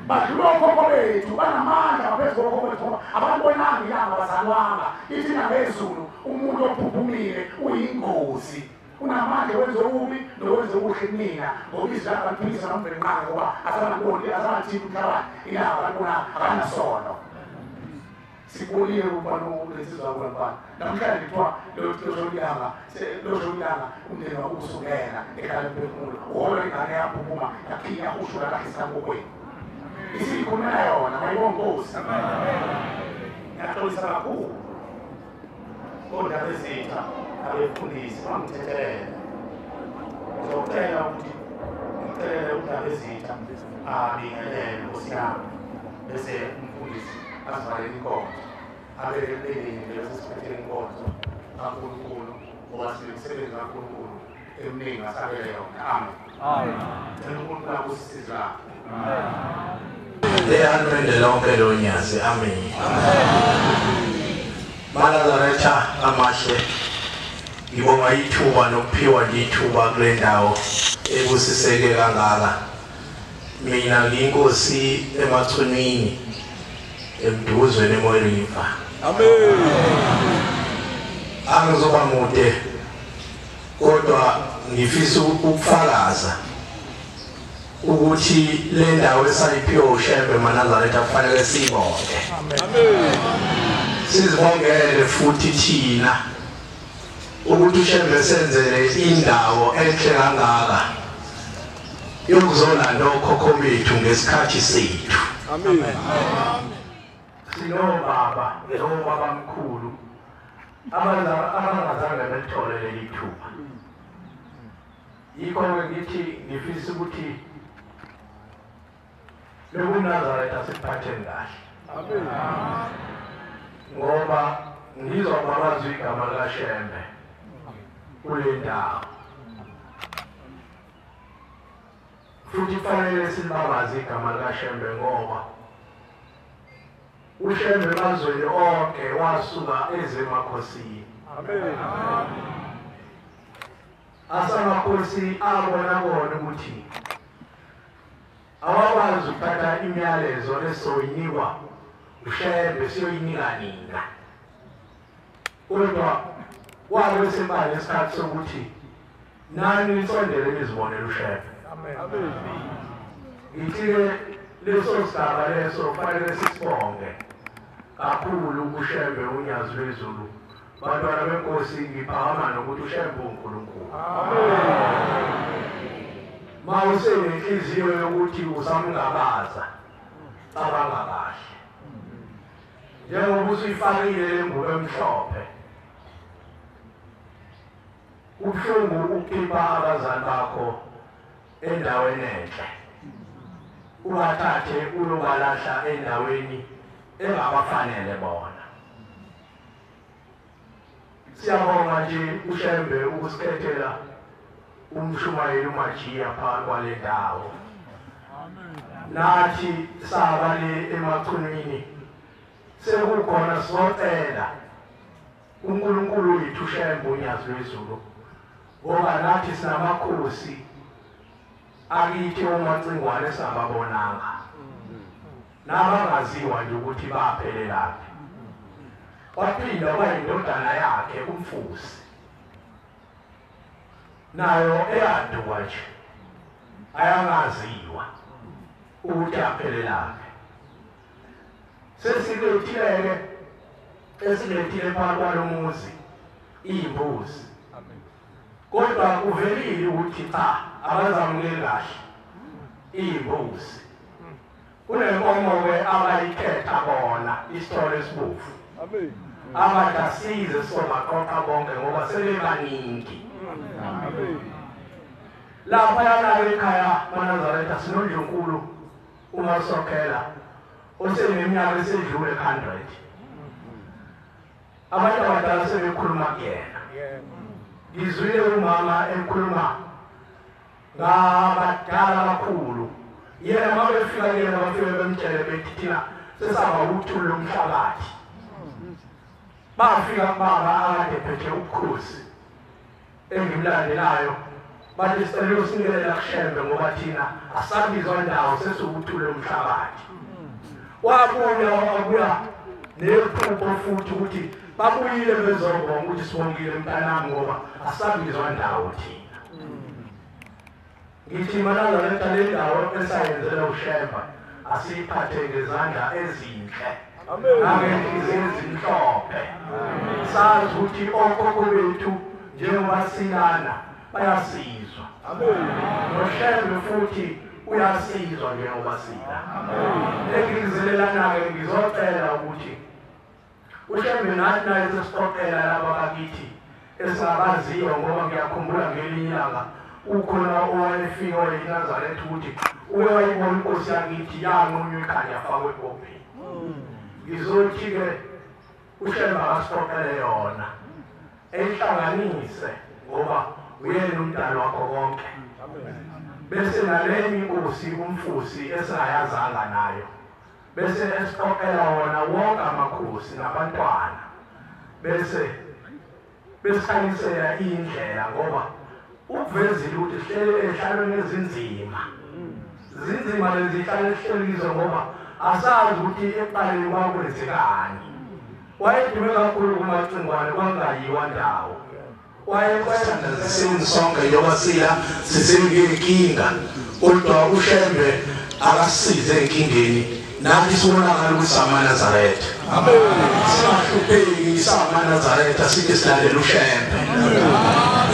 Badlula okhokho bethu, banamandla ngaphezu kokhokho bethu ngoba ababonanga ilanga bazalwanga. Ithi nangezulu umuntu ophuphumile uyingozi. Unamandla wenze ububi nowenze okuhle kunina ngoba izwi lakhe baliphikisa nomvelinqangi ngoba asabaliboni asabathinti umhlabathi ilanga balibona akanasono. Sibonile umfana lensizwa kulomfana namhlanje kuthiwa losho ilanga umndeni wakusungena ekhaya lomphefumulo wona ingane yaphuphuma yaphinya ushula kahle isamkokweni isiyikhulumela yona mayibonga Nkosi. Ngiyaxolisa kakhulu kodwa bezitha abefundisi bangithethelele. Ngizocela ukuthi ngicelele uNdabezitha abingelele Nkosi yami bese umfundisi asivalele inkonzo abeke ebeleni bese siphethele inkonzo kaNkulunkulu ngoba sinemsebenzi kaNkulunkulu eminingi asabele yona. Amen. Amen. uNkulunkulu abusise lapho. Ehanrende lonke lonyazi. Amen. Manazaretha amahle, ngibonga ithuba nokuphiwa nje ithuba kule ndawo ebusiseke kangaka. Mina ngiyinkosi eMachunwini eMduzweni eMooi River. Amen. Angizoba mude kodwa ngifisa ukufakaza ukuthi le ndawo esayiphiwe uShembe maNazaretha kufanele siyibonge. Amen. Sizibongele futhi thina ukuthi uShembe senzele indawo enhle kangaka yokuzolanda okhokho bethu ngesikhathi sethu. Amen. Sinobaba nobaba mkhulu abangazange belithole leli thuba. Yikho-ke ngithi ngifisa ukuthi lobuNazaretha siphatheni kahle. Amen. Ngoba ngizwa babazwa igama likaShembe kule ndawo. Futhi kufanele silibabaze igama likaShembe ngoba uShembe emazweni onke wasuka ezemakhosini. Amen. Asamakhosi abona kona ukuthi awakwazi ukuthatha imiyalezo esoyinikwa uShembe siyoyinika nina. Kodwa kwabe sebale isikhathi sokuthi nani nisondele nizibonele uShembe. Amen. Ngithi-ke leso sigaba leso kufanele sisibonge kakhulu kuShembe uNyazi lwezulu. Bantwana benkosi, ngiphakama nokuthi uShembe uNkulunkulu. Ma usenenhliziyo yokuthi usamngabaza, cabanga kahle. Njengoba usuyifakile le ngubo emhlophe, kubuhlungu ukukhipha abazali bakho endaweni enhle ubathathe uyobalahla endaweni engabafanele bona. Siyabonga nje uShembe ukusikhethela umshumayeli uMajiya phakathi kwale ndawo. Nathi saba le eMachunwini sekukhona socela uNkulunkulu wethu uShembe uNyazi lwezulu ngoba nathi sinamakhosi akithi oMacingwane esingababonanga nabangaziwa nje ukuthi baphelelaphi. Waphinda kwayindodana yakhe uMfusi nayo eyaduka nje ayangaziwa ukuthi aphelelaphi. Sesilethile-ke esilethile phakathi kwalomuzi iy'mbuzi, kodwa kuvelile ukuthi cha abazamukeli kahle iy'mbuzi. Kunenkomo-ke abayikhetha bona isitolo esibovu. Amen. Abathi asize sobaqoqa bonke ngoba sebebaningi. Amen. Laphayana-ke ekhaya maNazaretha sinondlunkulu uMasokhela oseneminyaka esedlule 100. Abantu abadala sebekhuluma kuyena. Ngizwile umama ekhuluma ngabadala kakhulu. Yena uma befika kuyena bafike bemtshele bethi thina sesaba uthuli lomhlabathi. Bafika kubaba akade phethe ubukhosi. Engimlandelayo bathi sicela usinikelela kuShembe ngoba thina asabizwa ndawo sesiwuthule umhlabathi. Wabuya wabuya nephupho futhi ukuthi babuyile bezobonga ukuthi sibongile mntanami ngoba asabizwa ndawo thina. Ngithi manazaretha le ndawo esayenzela uShembe asiyiphathe ngezandla ezinhle nangenhliziyo ezimhlophe. Sazi ukuthi okhokho bethu njengoba silana bayasizwa. NoShembe futhi uyasizwa njengoba sila. Engizelelana-ke ngizocela ukuthi uShembe nathi naye sesiqoqela laba bakithi esingabaziyo ngoba ngiyakhumbula ngelinye ilanga ukhona owayefika wayeNazaretha ukuthi uke wayibona inkosi yakithi yanqunywa ikhanda yafakwa ebhobheni. Ngizothi-ke uShembe akasiqoqele yona eyihlanganise ngoba uyena umdali wakho konke. Bese nalenye inkosi umfusi esingayazanga nayo bese esiqoqela wona wonke amakhosi nabantwana bese besikhanyisela indlela ngoba ukuvezile ukuthi sihlele ehlalweni ezinzima. Zinzima lezi zihlale esihleli kizo ngoba asazi ukuthi ekuqaleni kwakwenzekani. Wayedume kakhulu kuMacingwane kwangayiwa ndawo. Wayekwenda sonke njengoba sila sisengenkinga kodwa uShembe akasize enkingeni nathi sibonakala ukuthi samaNazaretha. Singahlupheki samaNazaretha sithi silalela uShembe.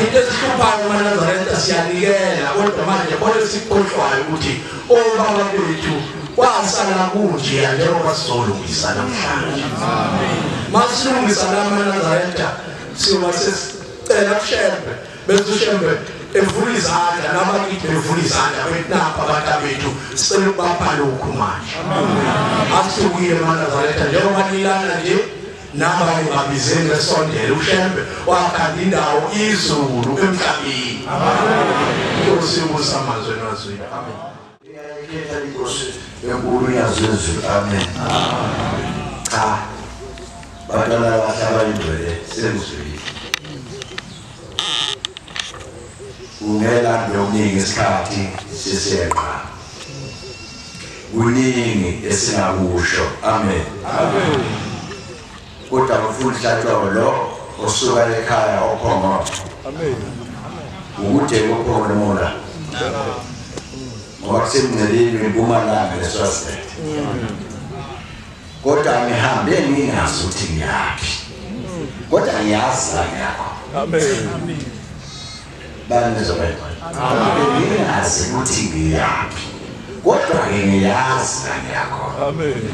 Into esihluphayo amaNazaretha siyanikela kodwa manje khona sikukhohlwayo ukuthi obaba bethu kwasala kunje njengoba sizolungisa namhlanje. Masilungisa lamaNazaretha siyoba sesicela kuShembe bese uShembe evula izandla nabakithi bevula izandla bethi napha abantu bethu sicela ukubapha lokhu manje. Asukile amaNazaretha njengoba nilana nje nabanye babizeni besondele uShembe wakhanda indawo izulu emhlabeni. Inkosi ibusa amazwi enwazwini. Amen. Ngiyayikhetha inkosi enkulu yazezulu. Amen. Cha bantwana abahle abayingcwele sengizwile. Ungelande okuningi isikhathi siseqa. Kuningi esingakusho. Amen. Amen. Kodwa mfuna hlatshwa lo osuka ekhaya oPhongolo. Amen. Ukude koPhongolo. Ngoba kusemngceleni weMpumalanga neSwaziland. Kodwa ngihambe ngingazi ukuthi ngiyaphi. Kodwa ngiyazi la ngiyakho. Amen. Banizoba. Ngingazi ukuthi ngiyaphi. Kodwa ngiyazi la ngiyakho. Amen.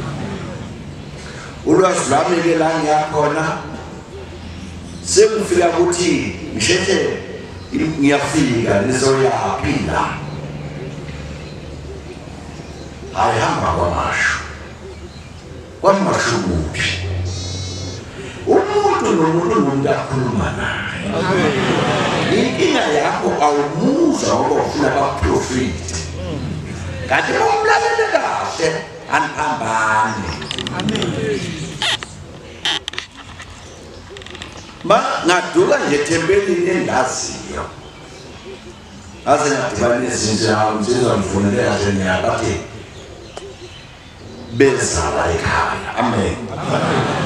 Ulwazi lwami ke la ngiyakhona sengifika ukuthi ngisheshe ngiyafika nizoyaphi la. Ayihamba kwaMashu. KwaMashu kuphi? Umuntu nomuntu nomuntu akhuluma naye. Inkinga yakho awumuzwa ngoba ufuna baprofit. Kanti umlalele kahle aniphambani. Amen. Ma ngaduka nje ethempelini engaziyo. Ngaze ngadibana nezinto insizwa ngivunele kahle ngiyabathi beza la ekhaya. Amen.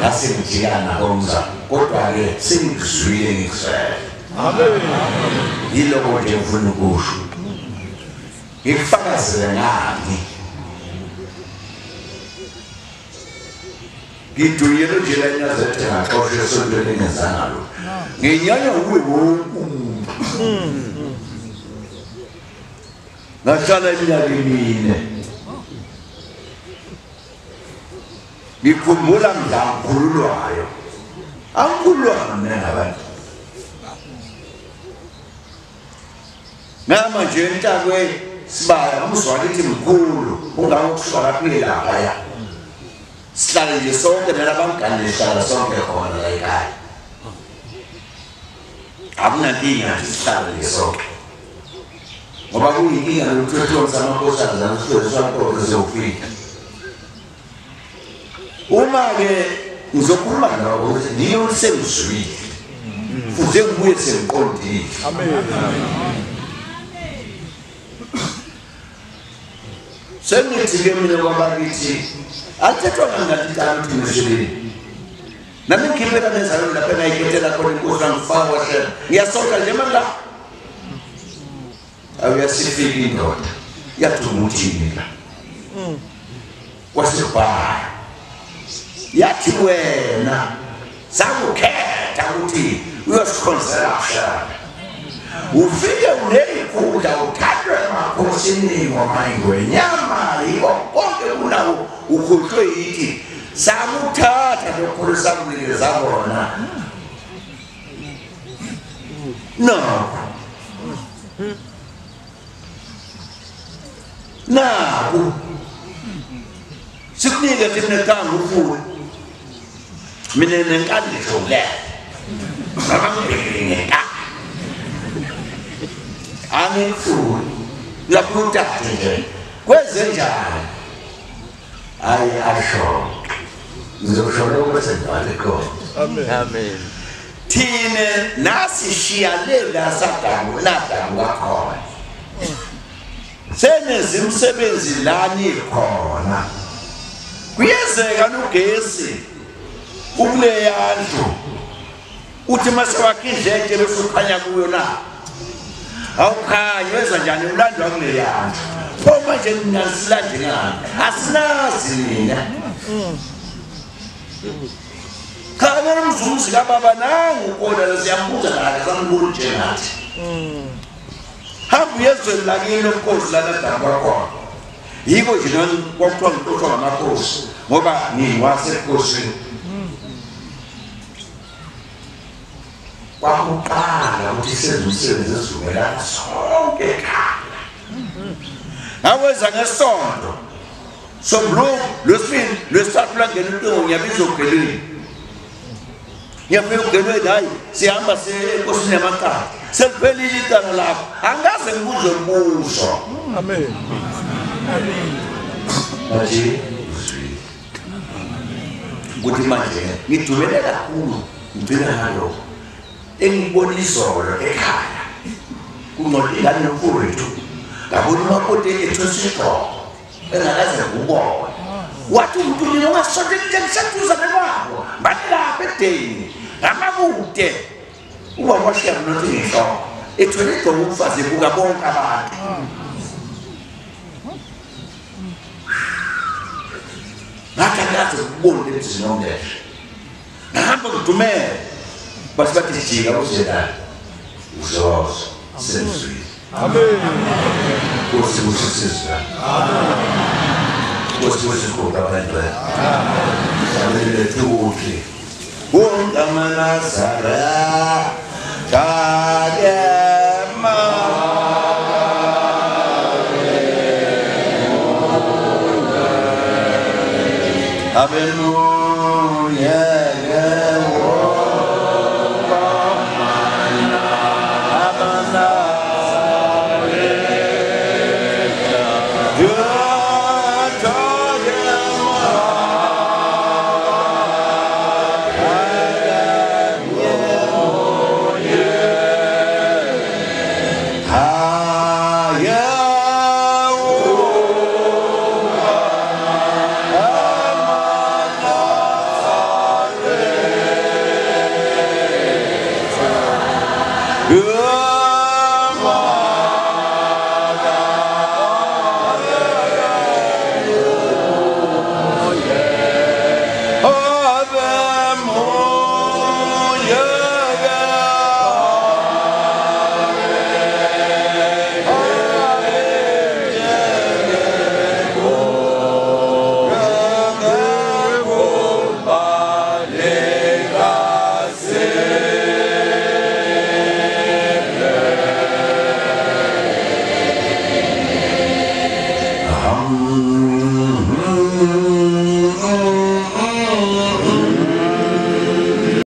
Ngase ngijika nabo mzala kodwa ke sengizwile ngikuzwele. Amen. Yiloko nje ngifuna ukusho. Ngikufakazele ngani? Ngiduyele nje la eNazaretha ngaxoshwa esontweni engenzanga lutho. Nginyanya kuwe wonke umuntu. Ngahlala iminyaka emine. Ngikhumbula mhla ngikhululwayo. Angikhululwanga mina nabantu. Ngama nje entakwe sibaya umzwa kithi mkhulu ungako kusuka lapha laphaya. Sihlale nje sonke nalabangane sihlala sonke khona la ekhaya. Akunankinga nje sihlale nje sonke. Ngoba kuyinkinga lokuthi amankosazana uhlezi sonke sizofika. Uma ke ngizokhuluma nawe ukuthi niyo sengizwile. Fuze ngibuye sengiqondile. Amen. Sengithi-ke mina kwabakithi alithethwa ngathi icala ukuthi ngiseleni. Nami ngikhiphela nezalo lapha engayikhethela khona inkosi ngangifaka kwahlela. Ngiyasonta nje manje la. Awuyasifika indoda. Yathuma uthini la. Kwasibhala. Yathi wena sakukhetha ukuthi uyosikhonzela kushada. Ufike uneyikhundla uthathwe emakhosini ngomayingwenyama yiko konke kunawo ukhohlwe yithi samuthatha lokhulu samnikeza kona. No. Naku sikunike thina kanga ufune mina nenkani ngisho le baba ngibhekile ngenkani angifuni lapho uthathe nje kwenzenjani ayi asho ngizosho lokho bese ngibale khona. Amen. Amen. Thina nasishiya le la sadamu nadamu khona seneze umsebenzi lani khona kuyenzeka nogesi ukuleya ndlu uthi mase wakhe indleke bese ukhanya kuyo na awukhanyi wenza njani ulandwa kuleya ndlu pho manje nina silande ngani asinazi nina khanya umzumzi kababa nangu kona lesiyambuza la sambuli njengathi hamba uyezweni lakini lomkhosi lana dabuka khona yiko nje nani kwakuthiwa ngixoshwa ngamakhosi ngoba ngiwasebukhosini. Kwakuqala ukuthi senze umsebenzi esivumelana sonke ekhaya. Ngawenza ngesonto sombuluko, lwesibili, lwesithathu langena ucingo ngiyabiza ugelweni. Ngiyafika ugelweni, hayi sihamba siye enkosini yamaqaba. Seliphelile icala lakho angaze ngibuzwe umbuzo. Amen. Manje ukuthi manje ngidumele kakhulu ngigcina ngalokho engibona izolo ekhaya kungcono ingane nomfowethu ngabona umakoti ethwesa igqoko engakaze ngubone wathi umuntu nina ungasondeli nje ngiseduzane kwabo balapha edeni ngamakude uba washiya mnothi ngenhloko ethwele igqoko umfazi ebuka bonke abantu. Ngathi angaze ngikubone emzini omleshe ngahamba ngidumele base bathi jika uze la uzozo senzwile. Amen. Nkosi busisizwe. Amen. Nkosi busikuba abantu. Amen. Tuhle. Wonke amaNazara kadema Hallelujah.